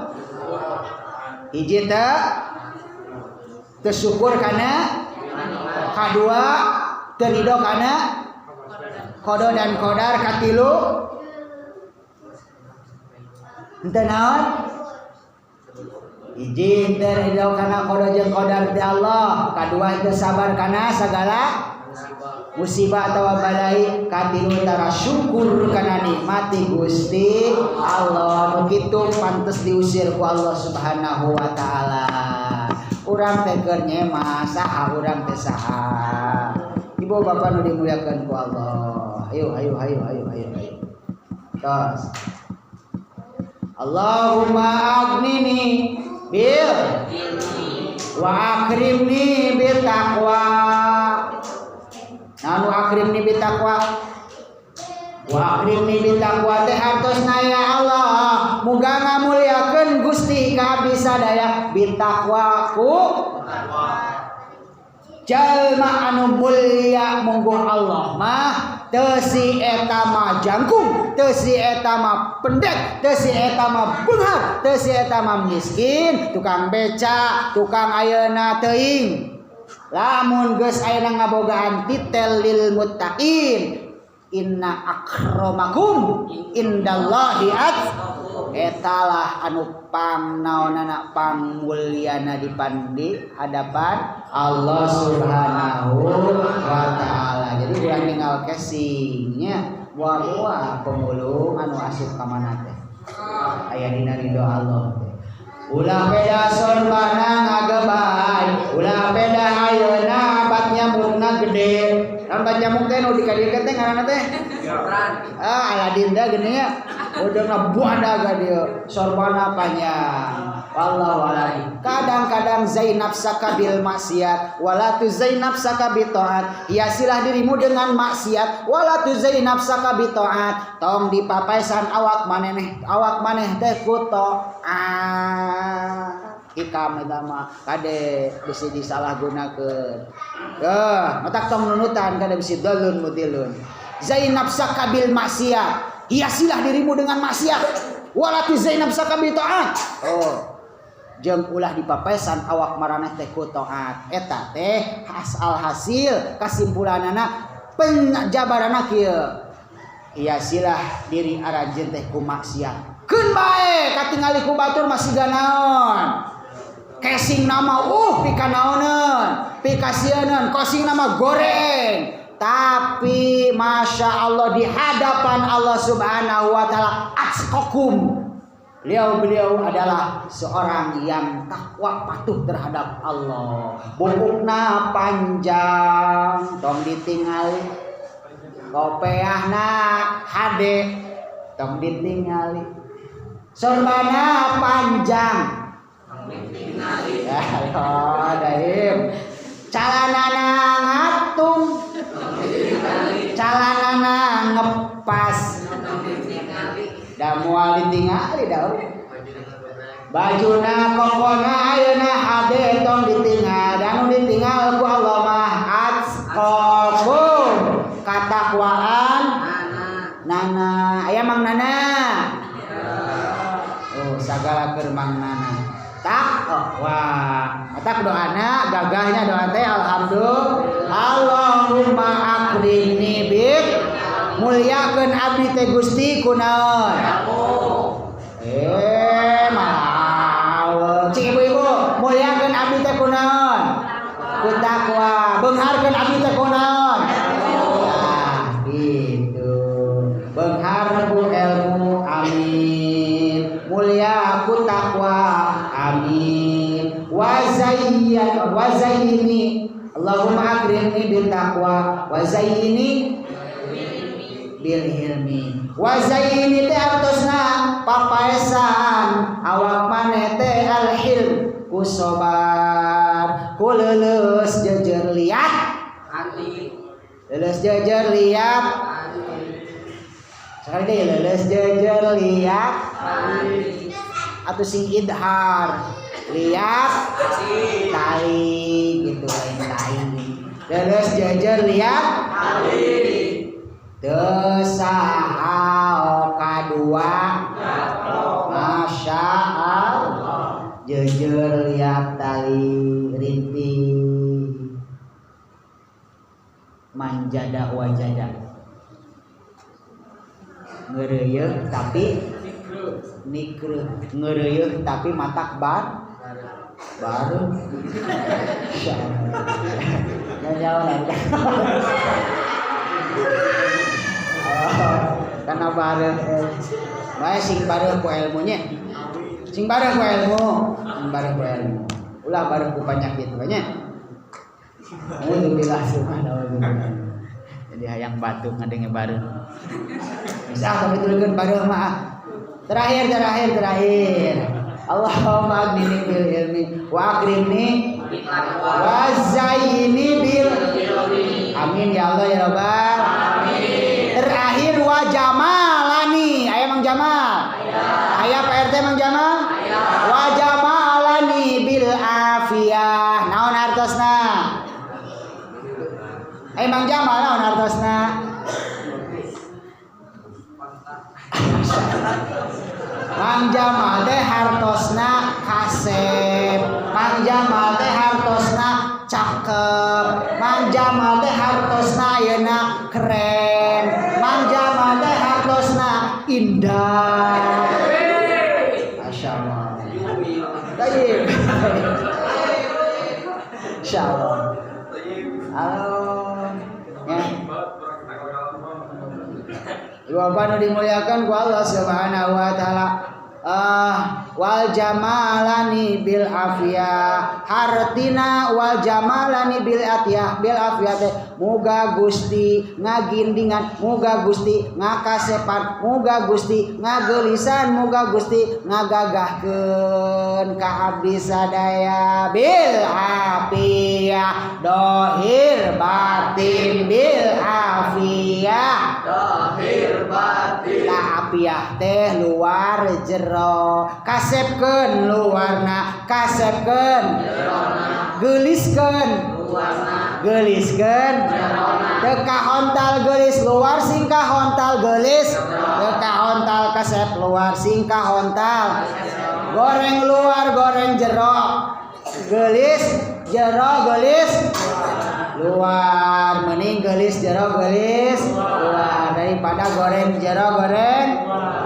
Hiji teu syukur kana, kadua teu ridho kana qada dan qadar, katilu henteu naon? Hiji teu ridho kana qada jeung qadar ti Allah, kadua teu sabar kana sagala Musibah atawa balai, katilu tara syukur kana nikmati Gusti Allah. Nu kitu pantes diusir ku Allah Subhanahu wa taala. Urang teh keur nyema saha urang teh saha. Ibu bapak nu dimuliakeun ku Allah. Ayo ayo ayo ayo ayo ayo. Tos. Allahumma aghnini bil wa akrimni bit taqwa. Nanu akrimni bit taqwa. Wa akrimni bit taqwa teh artosna ya Allah, muga ngamuliakeun Gusti ka abdi sadaya bit taqwa ku jalma anu mulia mungguh Allah mah teu si eta mah jangkung, teu si eta mah pendek, teu si eta mah beunghar, teu si eta mah miskin, tukang beca, tukang ayeuna teuing. Lamun geus ayeuna ngabogaan titel lil muttaqin, inna akramakum indallahi atqakum. Etalah anu pang naonana pang mulyana dipandi hadapan Allah Subhanahu wa taala. Jadi urang tinggal casingnya buah-buah pemulung anu asup ka mana teh. Aya dina ridho Allah teh. Ulah beda sorbana ngagebay, ulah beda ayeuna bat nyamukna gede. Lamun bat nyamuk teh nu dikadirkeun teh ngaranna teh? Ah, Aladin da geuning nya. Udah buada dieu sorbana panjang. Wallahu a'lam. Kadang-kadang zainab sakabil maksiat wala tu zainab sakabi taat. Hiasilah dirimu dengan maksiat wala tu zainab sakabi taat. Tong dipapaesan awak maneh teh ku taat. Hikam eta mah kade bisi disalahgunakeun. Heuh, matak tong nunutan kade bisi dalun mudilun. Zainab sakabil maksiat. Hiasilah dirimu dengan maksiat wala tu zainab sakabi taat. Oh. Jeung ulah dipapesan awak maraneh teh ku taat. Eta teh alhasil kasimpulanana penjabaranna kieu. Hiasilah diri aranjeun teh ku maksiat. Keun bae katingali ku batur masih ganaon. Casing nama pikanaoneun, pikasieun, kosing nama goreng. Tapi masya Allah di hadapan Allah Subhanahu wa taala atqakum. Beliau adalah seorang yang takwa patuh terhadap Allah. Bukukna panjang, tong ditingali. Kopeahna hade, tong ditingali. Sorbana panjang, tong ditingali. Ya Allah, daim. Calanana ngatung, calanana ngepas. Da moal ditingali da. Bajuna kokona ayeuna hade tong ditingal, da nu ditingal ku Allah mah atqakum. Katakwaan nana. Aya Mang Nana. Oh, sagala keur Mang Nana. Takwa. Matak doana gagahnya doa teh alhamdulillah. Allahumma akrimni bik muliakeun abdi teh Gusti kunaon. Malah cik ibu-ibu muliakeun abdi teh kunaon. Ku takwa. Beungharkeun abdi teh kunaon. Nah, gitu. Beunghar ku ilmu amin. Mulia ku takwa amin. Wa zayyin wa zayyini Allahumma akrimni bil taqwa wa zayyini bil hilmi. Wa zayyini teh artosna papaesan awak maneh teh al hilm ku sabar ku leuleus jejer liat leuleus jejer liat sekali deui leuleus jejer liat atau sing idhar liat tali gitu lain-lain leuleus jejer liat tali teu saha kadua Masya Allah jejer liat tali rintih manjada wajada ngeureuyeung tapi nikreuh ngeureuyeung tapi matak bar baru. Insyaallah. Karena bareng bae sing bareng ku ilmunya. Sing bareng ku ilmu, sing bareng ku ilmu. Ulah bareng ku penyakit banyak. Alhamdulillah subhanallah. Jadi hayang batuk ngadenge bareng. Bisa tapi tulikeun bareng mah. Terakhir. Allahumma aghnini bil ilmi wa akrimni wa zayyini bil ilmi. Amin ya Allah ya Rabbal. Amin. Terakhir wa jamalani. Aya Mang Jamal. Aya Pak RT Mang Jamal. Wa jamalani bil afiyah. Naon hartosna? Aya Mang Jamal naon hartosna? Mang Jamal teh hartosna kasep, Mang Jamal teh hartosna cakep, Mang Jamal teh hartosna ayeuna keren, Mang Jamal teh hartosna indah. Masya Allah. Tayyib. Masya Allah. Halo. Ya. Ibu bapak nu dimuliakan ku Allah Subhanahu wa taala. Wal jamalani bil afiyah. Hartina wal jamalani bil atiyah bil afiyah teh muga Gusti ngagindingan, muga Gusti ngakasepan, muga Gusti ngageulisan, muga Gusti ngagagahkeun ka abdi sadaya bil afiyah dohir batin bil afiyah dohir batin. Ta afiyah teh luar jero, kasepkeun luarna, kasepkeun jerona, geuliskeun luarna, geuliskeun jerona, teu kahontal geulis luar sing kahontal geulis, teu kahontal kasep luar sing kahontal goreng luar goreng jero, geulis jero geulis luar, mending geulis jero geulis luar daripada goreng jero goreng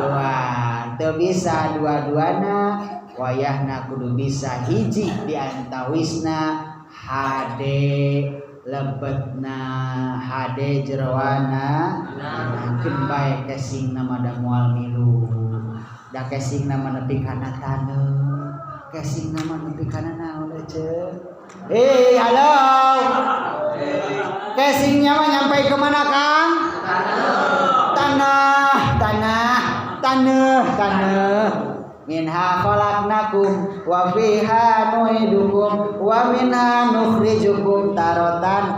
luar. Teu bisa dua-duana, wayahna kudu bisa hiji di antawisna hade lebetna hade jeroana keun bae kesingna mah da moal milu, da kesingna mah nepi kana taneuh, kesingna mah nepi kana naon euceuk. Halo. Casingnya mah nyampe ke mana Kang? Tanah, tanah, tanah, tanah. Minha khalaqnakum wa fiha nu'idukum wa minha nukhrijukum tarotan.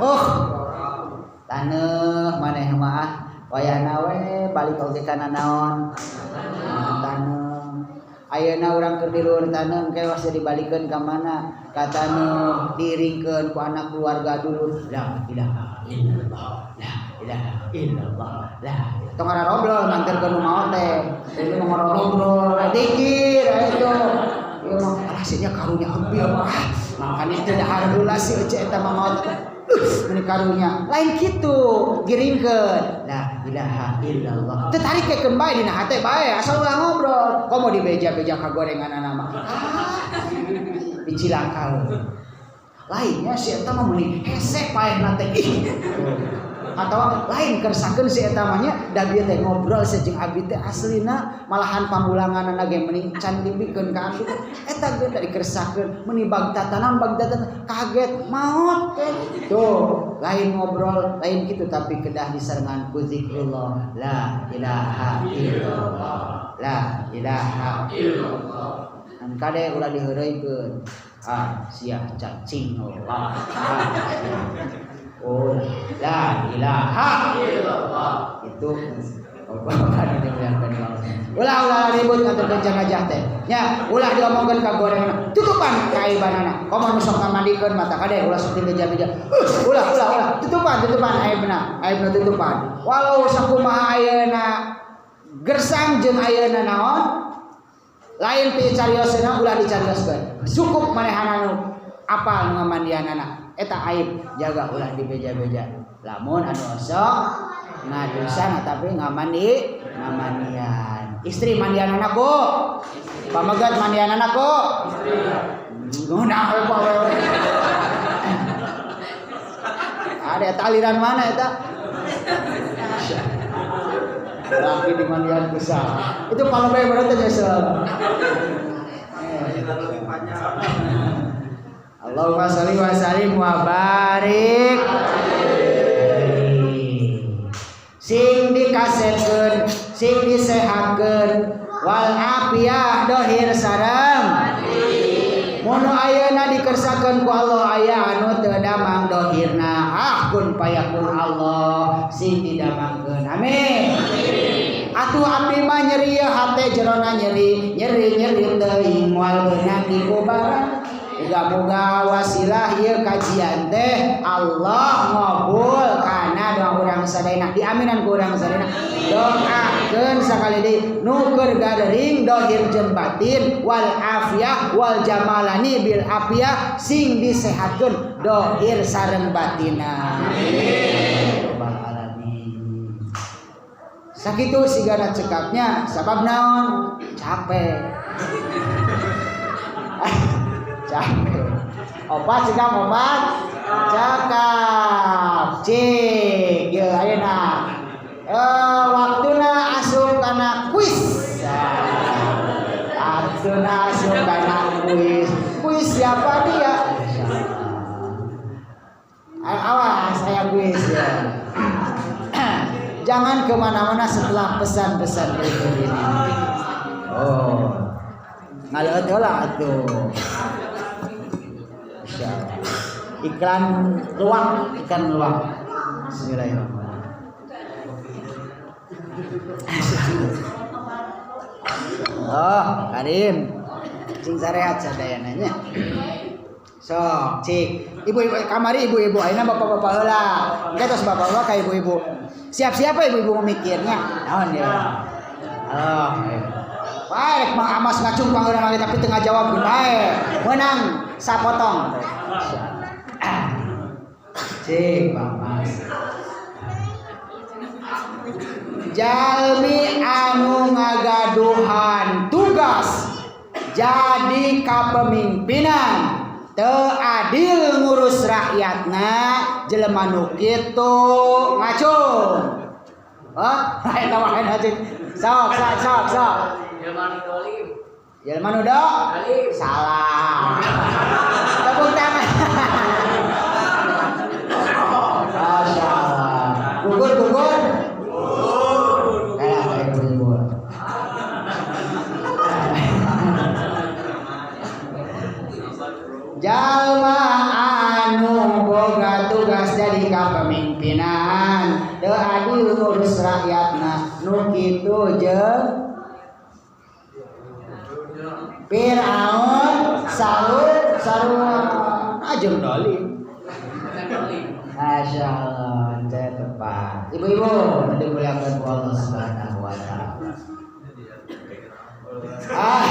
Taneuh maneh mah wayahna we balik oge kana naon? Taneuh. Ayeuna urang keur di luhur taneuh engke wes dibalikeun ka mana? Ka taneuh diiringkeun ku anak keluarga dulu. La ilaha illallah. La ilaha illallah. La. Tong ngarobrol nganterkeun nu maot teh. Ieu mah ngarobrol dikir itu. Ieu mah alasnya karunya abdi mah. Makanya teu dahar heula si ece eta mah maot. Meni karunya. Lain kitu, giringkeun. La ilaha illallah. Teu tarikeun bae dina hate bae asal ulah ngobrol. Komo dibeja-beja ka gorenganana mah. Dicilaka. Lainnya si eta mah meuni hese paehna teh. Ih. Atau lain kersakeun si eta mah nya da bieu teh ngobrol jeung abdi teh aslina malahan pamulanganana ge meuni can dibikeun ka abdi teh. Eta ge da dikersakeun meuni bagtatanan kaget maot teh. Tuh, lain ngobrol lain kitu tapi kedah disarengan ku zikrullah la ilaha illallah. La ilaha illallah. An kade ulah diheureuykeun. Ah, sia cacing Allah. Oh, la ilaha illallah. Itu bapak dimuliakan Allah. Ulah ulah ribut ngaturkeun jenazah teh. Nya, ulah diomongkeun ka gorengan. Tutupan ka aibanana. Komo nu sok ngamandikeun mata kade ulah sok dibeja-beja. Ulah ulah ulah tutupan tutupan aibna. Aibna tutupan. Walau sakumaha ayeuna gersang jeung ayeuna naon? Lain picarioseuna ulah dicarioskeun. Cukup manehana nu apal nu ngamandianana. Eta aib jaga ulah dibeja-beja. Lamun anu osok ngadusana tapi ngamandi ngamandian. Istri mandianana ku. Pamegat mandianana ku. Istri. Ngeunah we pa we. Ada eta aliran mana eta? Laki dimandian ku saha. Itu palebeh berarti nyesel. Allahumma sholli wa sallim wa barik. Sing dikasepkeun, sing disehatkeun, wal afiyah dohir sareng. Mun ayeuna dikersakeun ku Allah aya anu teu damang dohirna, ah kun payakun Allah sing didamangkeun. Amin. Atuh abdi mah nyeri hate jerona nyeri, nyeri-nyeri teuing moal beunang dikubaran. Muga-muga wasilah ieu kajian teh Allah ngabul kana doa urang sadayana, diaminan ku urang sadayana. Doakeun sakali deui nu keur gadering dohir jeung batin wal afiyah wal jamalani bil afiyah sing disehatkeun dohir sareng batina. Amin. Rabbal alamin. Sakitu sigana cekapnya sabab naon? Capek. Capek. Opat cekap opat. Cakap. Cik, ye ayeuna. Waktuna asup kana kuis. Waktuna asup kana kuis. Kuis siapa dia? Awas saya kuis ya. Jangan kemana-mana setelah pesan-pesan berikut ini. Oh, ngaleut heula atuh. Iklan luak, iklan luak. Bismillahirrahmanirrahim. Oh, Karim. Sing sarehat sadayana nya. Sok, cik. Ibu-ibu kamari ibu-ibu ayeuna bapak-bapak heula. Engke tos bapak-bapak ka ibu-ibu. Siap-siap ibu-ibu mikirnya. Naon ya? Oh, baik Mang Amas ngacung pangeurang lagi tapi tengah jawab bae. Menang sapotong. Cik, Bang Mas. Jalmi anu ngagaduhan tugas jadi kapemimpinan teu adil ngurus rakyatna jelema nu kitu ngacung. Oh, eta mah ngacung. Sok, sok, sok, sok. Jelema nu dolim. Jelema nu dolim. Salah. Tepuk tangan. Masya Allah. Gugur, gugur. Kalah kayak ibu-ibu. Jalma anu boga tugas jadi kapemimpinan teu adil ngurus rakyatna nu kitu jeung Fir'aun salut sarua ajeng dolim. Masya Allah, saya tepat. Ibu-ibu, nanti muliakan Allah Subhanahu wa Ta'ala. Ah,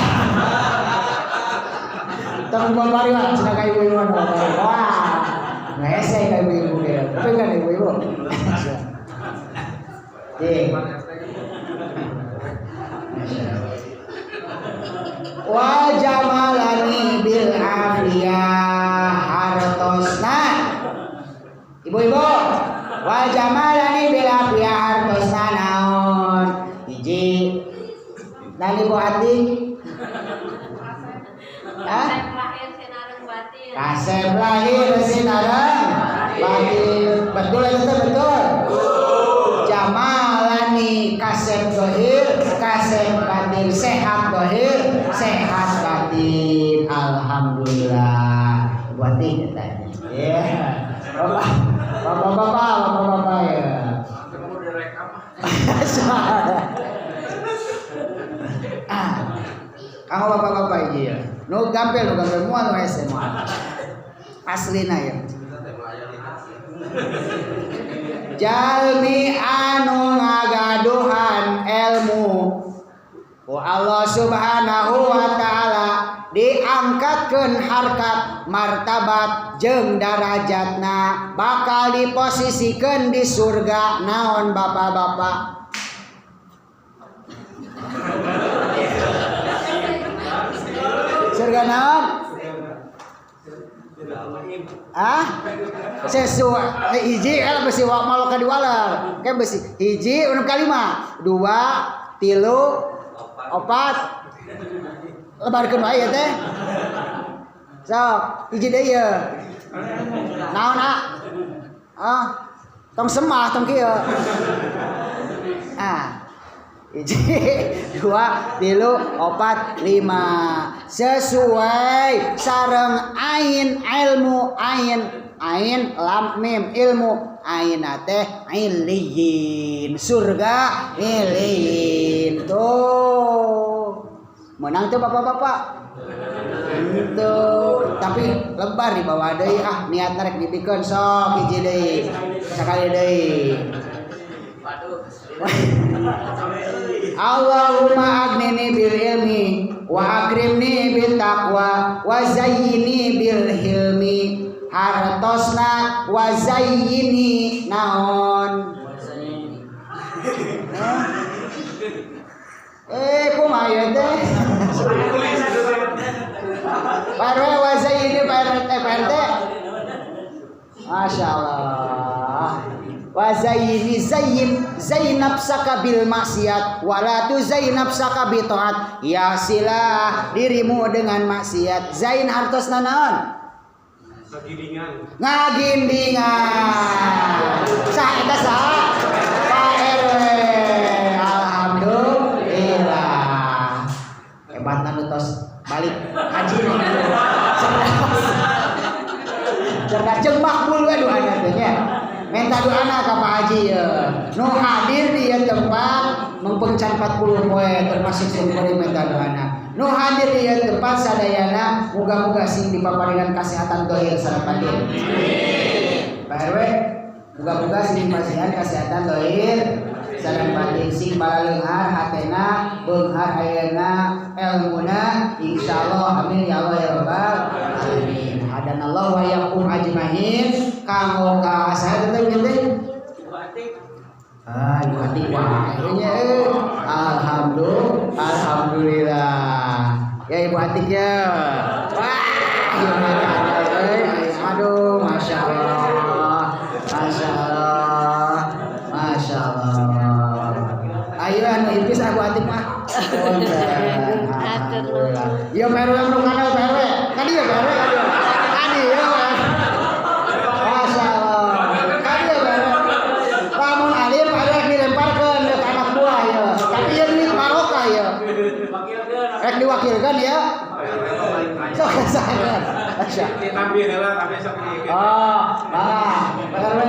tong babari lah, cenah ka ibu-ibu anu babari. Wah, ngese ka ibu-ibu ge. Tapi kan ibu-ibu. Cik. Wa jamalani bil afiyah hartosna. Ibu-ibu, wa jamalani bil afiyah hartosna naon? Hiji. Nani Bu Ati? Hah? Kasep lahir sinareng batin. Betul itu betul. Jamalani kasep dohir, kasep batin, sehat dohir, sehat batin. Alhamdulillah. Bu Ati katanya. Ya. Bapak, bapak-bapak, bapak-bapak ya. Ah. Kamu bapak-bapak iki ya. Nu gampel moal nu hese moal. Aslina ya. Jalmi anu ngagaduhan ilmu ku Allah Subhanahu wa Ta'ala diangkatkeun harkat martabat jeung darajatna bakal diposisikeun di surga naon bapak-bapak. Surga naon? Ah? Sesuai hiji kan besi malo ka diwaler. Kan besi hiji 6 kali 5. 2 3 4 lebarkeun wae ya teh. Sok, hiji deui ye. Naon ah? Ah, tong semah tong kieu. Ah. 1 2 3 4 5 sesuai sareng ain ilmu ain ain lam mim ilmu ain teh iliyin surga iliyin tuh menang tuh bapak-bapak tuh tapi lebar di bawah deui ah niat rek dibikeun sok hiji deui sakali deui. Allahumma agnini bil ilmi wa akrimni bit taqwa wa zayyini bil hilmi hartosna wa zayyini naon kumaha ieu teh Pak RW wa zayyini Pak RT Pak RT Masya Allah wa zayyini zayyin zainab saka bil maksiat wala tu zainab saka bi taat ya silah dirimu dengan maksiat zain hartosna naon ngagindingan saha eta saha Pak RW alhamdulillah hebatna nu tos balik haji cerdas jeung makbul we doana teh nya minta doana ka Pak Haji ya. Nu hadir di ieu tempat mengpencan 40 poe termasuk sungkuri minta doana. Nu hadir di ieu tempat sadayana muga-muga sing dipaparinan kesehatan dohir sareng batin. Amin. Pak RW muga-muga sing dipasihan kesehatan dohir sareng batin sing balaleunghar hatena beunghar ayeuna elmuna insyaallah amin ya Allah ya rabbal alamin. Hadanallahu wa yakum ajmain. Kanggo ka saya teteh teh Ibu Atik. Ah, Ibu Atik wae nya euy. Alhamdulillah. Ya Ibu Atik ya. Wah, ieu mah euy. Aduh, masyaallah. Masyaallah. Masyaallah. Ayo anu ipis aku Atik mah. Alhamdulillah. Ieu Pak RW nu kana Pak RW. Ka dieu Pak RW ka dieu. Ka dieu Pak. Rek diwakilkan ya. Sok sahabat. Masya. Oh, ah, Pak RW.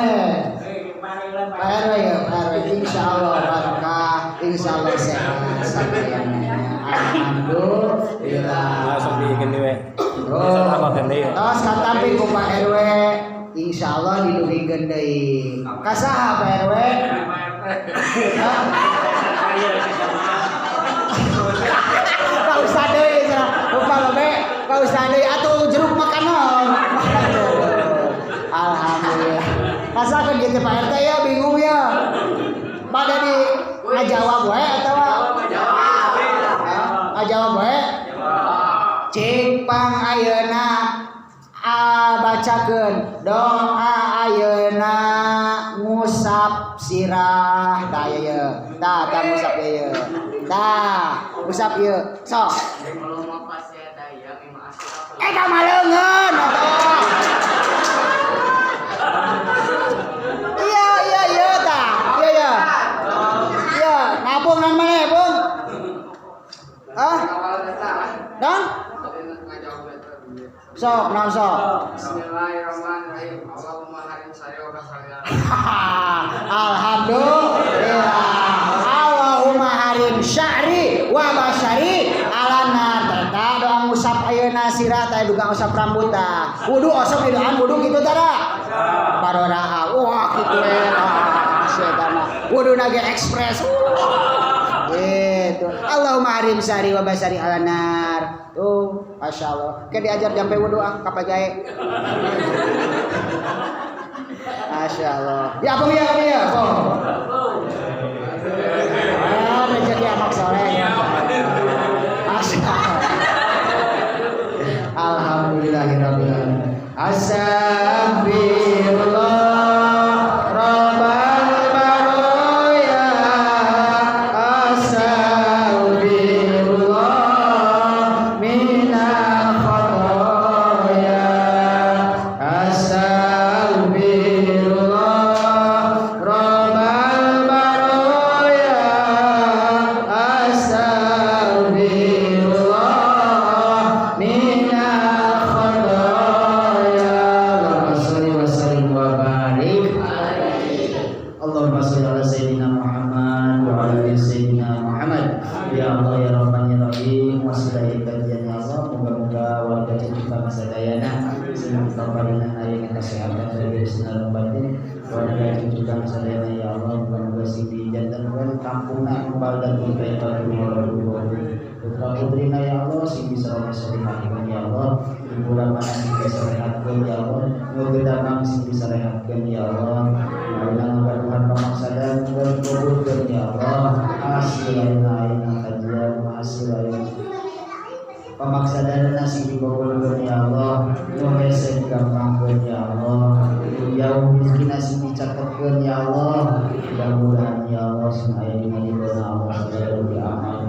Pak RW ya, Pak RW. Insyaallah barokah, insyaallah sehat sadayana. Alhamdulillah. Sok diikin we. Tos katampi ku Pak RW, insyaallah didugikeun deui. Ka saha Pak RW? Ka usah deui cenah. Lupa lobe, ka usah deui atuh jeruk makanan. Alhamdulillah. Rasakeun kitu Pak RT ya bingung ya. Pada di ngajawab wae atawa ngajawab wae. Cik pang ayeuna bacakeun doa ayeuna ngusap sirah tah ieu. Tah tah ngusap ieu. Tah ngusap ieu. Sok. Eta mah leungeun atuh. Iya iya iya tah. Iya iya. Iya, nabung nan maneh, Bung? Hah? Dan? Sok, naon sok? Bismillahirrahmanirrahim. Allahumma harim saya wa basariya. Alhamdulillah. Allahumma harim sya'ri wa basari alana. Tah doa ngusap ayeuna sirah tah duga ngusap rambut tah. Wudu osok di doan wudu kitu tara. Baroraha. Wah kitu we. Setan mah. Wuduna ge ekspres. Gitu. Allahumma harim sya'ri wa basari alanar. Tuh, Masya Allah. Kayak diajar jampe wudu ah, kapajae. Masya Allah. Ya apa ya, apa ya? Ah, rezeki anak soleh. Masya Allah. Alhamdulillahirabbil alamin. Assalamualaikum. Ya Allah ya Rahman ya Rahim, wasilah kajian ya Allah, moga-moga warga Cicukang sadayana sing kaparinan ayeuna kesehatan dari sareng batin, warga Cicukang sadayana ya Allah, moga-moga sing dijantenkeun kampungna anu baldatun thayyibah putra putrina ya Allah sing bisa rehatkeun ya Allah, ibu ramana sing bisa rehatkeun ya Allah, nu damang sing bisa rehatkeun ya Allah, ayeuna ngagaduhan pamaksadan kabulkeun ya Allah, hasil ayeuna ayeuna kajian hasil ayeuna pamaksadan sing dikabulkeun ya Allah, nu hese digampangkeun ya Allah, nu jauh rezekina sing dicatetkeun ya Allah, mudah-mudahan ya Allah sing aya dina ridona Allah sadaya di amal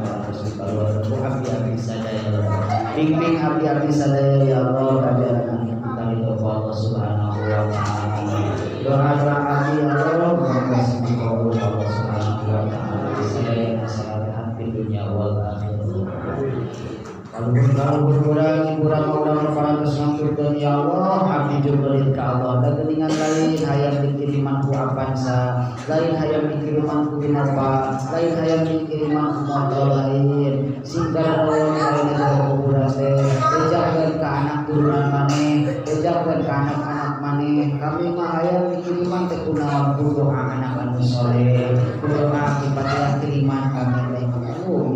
ku abdi-abdi sadaya, bimbing abdi-abdi sadaya ya Allah, kajaran kita ridho Allah Subhanahu wa taala. Doa-doa abdi ya Allah moga sing dikabul Allah Subhanahu wa taala, sadaya masalah di dunia wal akhirah. Kalau kurang kurang urang parantos ngaturkeun ya Allah, abdi jumbelit ka Allah da geuningan lain hayang dikiriman ku Avanza, lain hayang dikiriman ku Innova, lain hayang dikiriman ku motor lain, sing karawon ayeuna kuburan teh bejakeun ka anak turunan maneh, bejakeun ka anak-anak maneh, kami mah hayang dikiriman teh kunaon ku doa anak anu soleh, ku doa ku kiriman kami teh.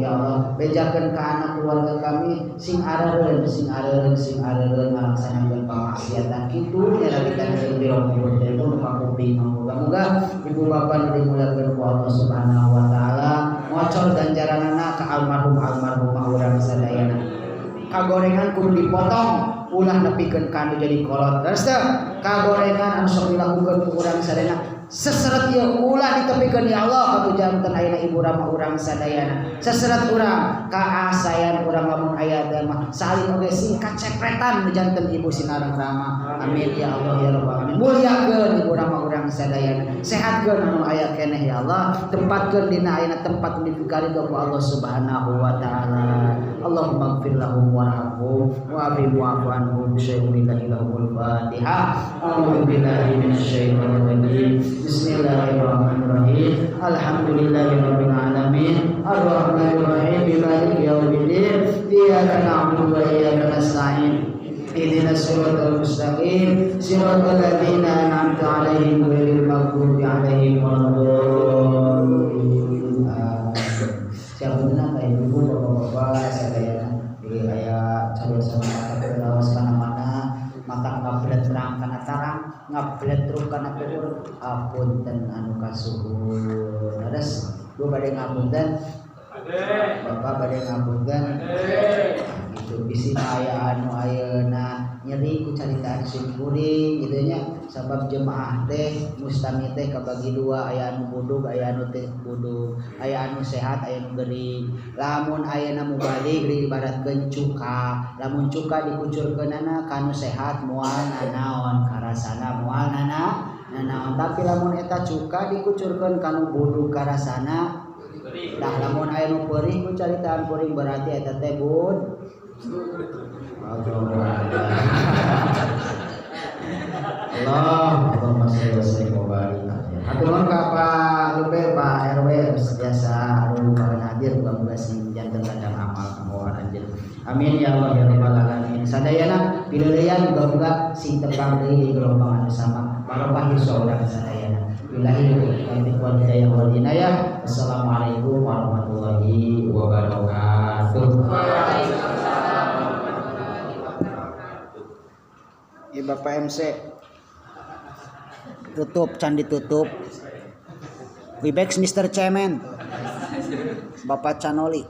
Ya Allah, bejakeun ka anak keluarga kami sing areureun sing areureun sing areureun ngalaksanakeun pamaksiatan kitu nya kita di biro kubur teh nu kakuping. Moga-moga ibu bapa nu dimuliakeun ku Allah Subhanahu wa taala ngocor ganjaranana ka almarhum almarhumah urang sadayana. Kagorengan kudu dipotong ulah nepikeun ka anu jadi kolot. Terus teh kagorengan anu sok dilakukeun ku urang sadayana seseret ieu ulah ditepikeun ya Allah katujanten ayeuna ibu rama urang sadayana. Seseret urang kaasayan urang lamun aya teh mah salin oge sing kacepretan nu janten ibu sinareng rama. Amin ya Allah ya rabbal alamin. Muliakeun ibu rama urang sadayana, sehatkeun anu aya keneh ya Allah, tempatkeun dina ayeuna tempat nu dipikaridho ku Allah Subhanahu wa taala. Allahumma ighfir lahum warhamhum wa'afihim wa'fu anhum bi syai'in lahumul Fatihah. A'udzu billahi minasyaitonir rajim. Bismillahirrahmanirrahim. Alhamdulillahirabbil alamin. Arrahmanirrahim. Maliki yaumiddin. Iyyaka na'budu wa iyyaka nasta'in. Ihdinas siratal mustaqim. Siratal ladzina an'amta 'alaihim ghairil maghdubi 'alaihim waladdallin. Siapa benar ka ibu bapak-bapak sadayana di aya calon sama mata lawas kana mana mata ngablet terang kana tarang ngablet terus kana tuur apunten anu kasuhun. Leres gua bade ngapunten, bapak bade ngapunten gitu bisi aya anu ayeuna nyeri ku caritaan sim kuring gitu nya, sabab jemaah teh mustami teh kabagi dua, aya anu budug aya anu teh budug, aya anu sehat aya anu gering. Lamun ayeuna mubalig diibaratkeun cuka, lamun cuka dikucurkeunana ka nu sehat moal nanaon karasana moal nanaon, tapi lamun eta cuka dikucurkeun ka nu budug karasana dah lamun aya nu peurih ku caritaan kuring berarti eta teh bud. Allah, Allahumma sholli wa sallim wa barik. Hatur nuhun ka Pak Lube, Pak RW biasa anu hadir, muga-muga sing janten ladang amal kanggo anjeun. Amin ya Allah ya rabbal alamin. Sadayana pileuleyan muga-muga sing tepang deui di gelombang anu sama. Barokah yuswa urang sadayana. Billahi taufiq wal hidayah wal inayah. Assalamualaikum warahmatullahi wabarakatuh. Ya Bapak MC tutup, candi tutup. We back Mr. Chairman. Bapak Canoli.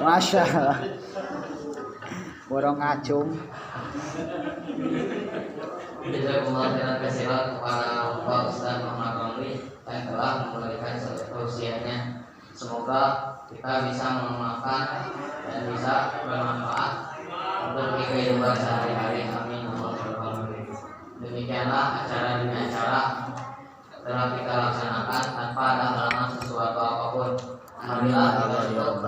Masya Allah. Borong acung. Jazakumullah khairan katsiran kepada Bapak Ustaz Muhammad Ramli yang telah memberikan tausiahnya. Semoga kita bisa mengamalkan dan bisa bermanfaat untuk kehidupan sehari-hari. Amin. Demikianlah acara demi acara telah kita laksanakan tanpa ada halangan sesuatu apapun. Alhamdulillah.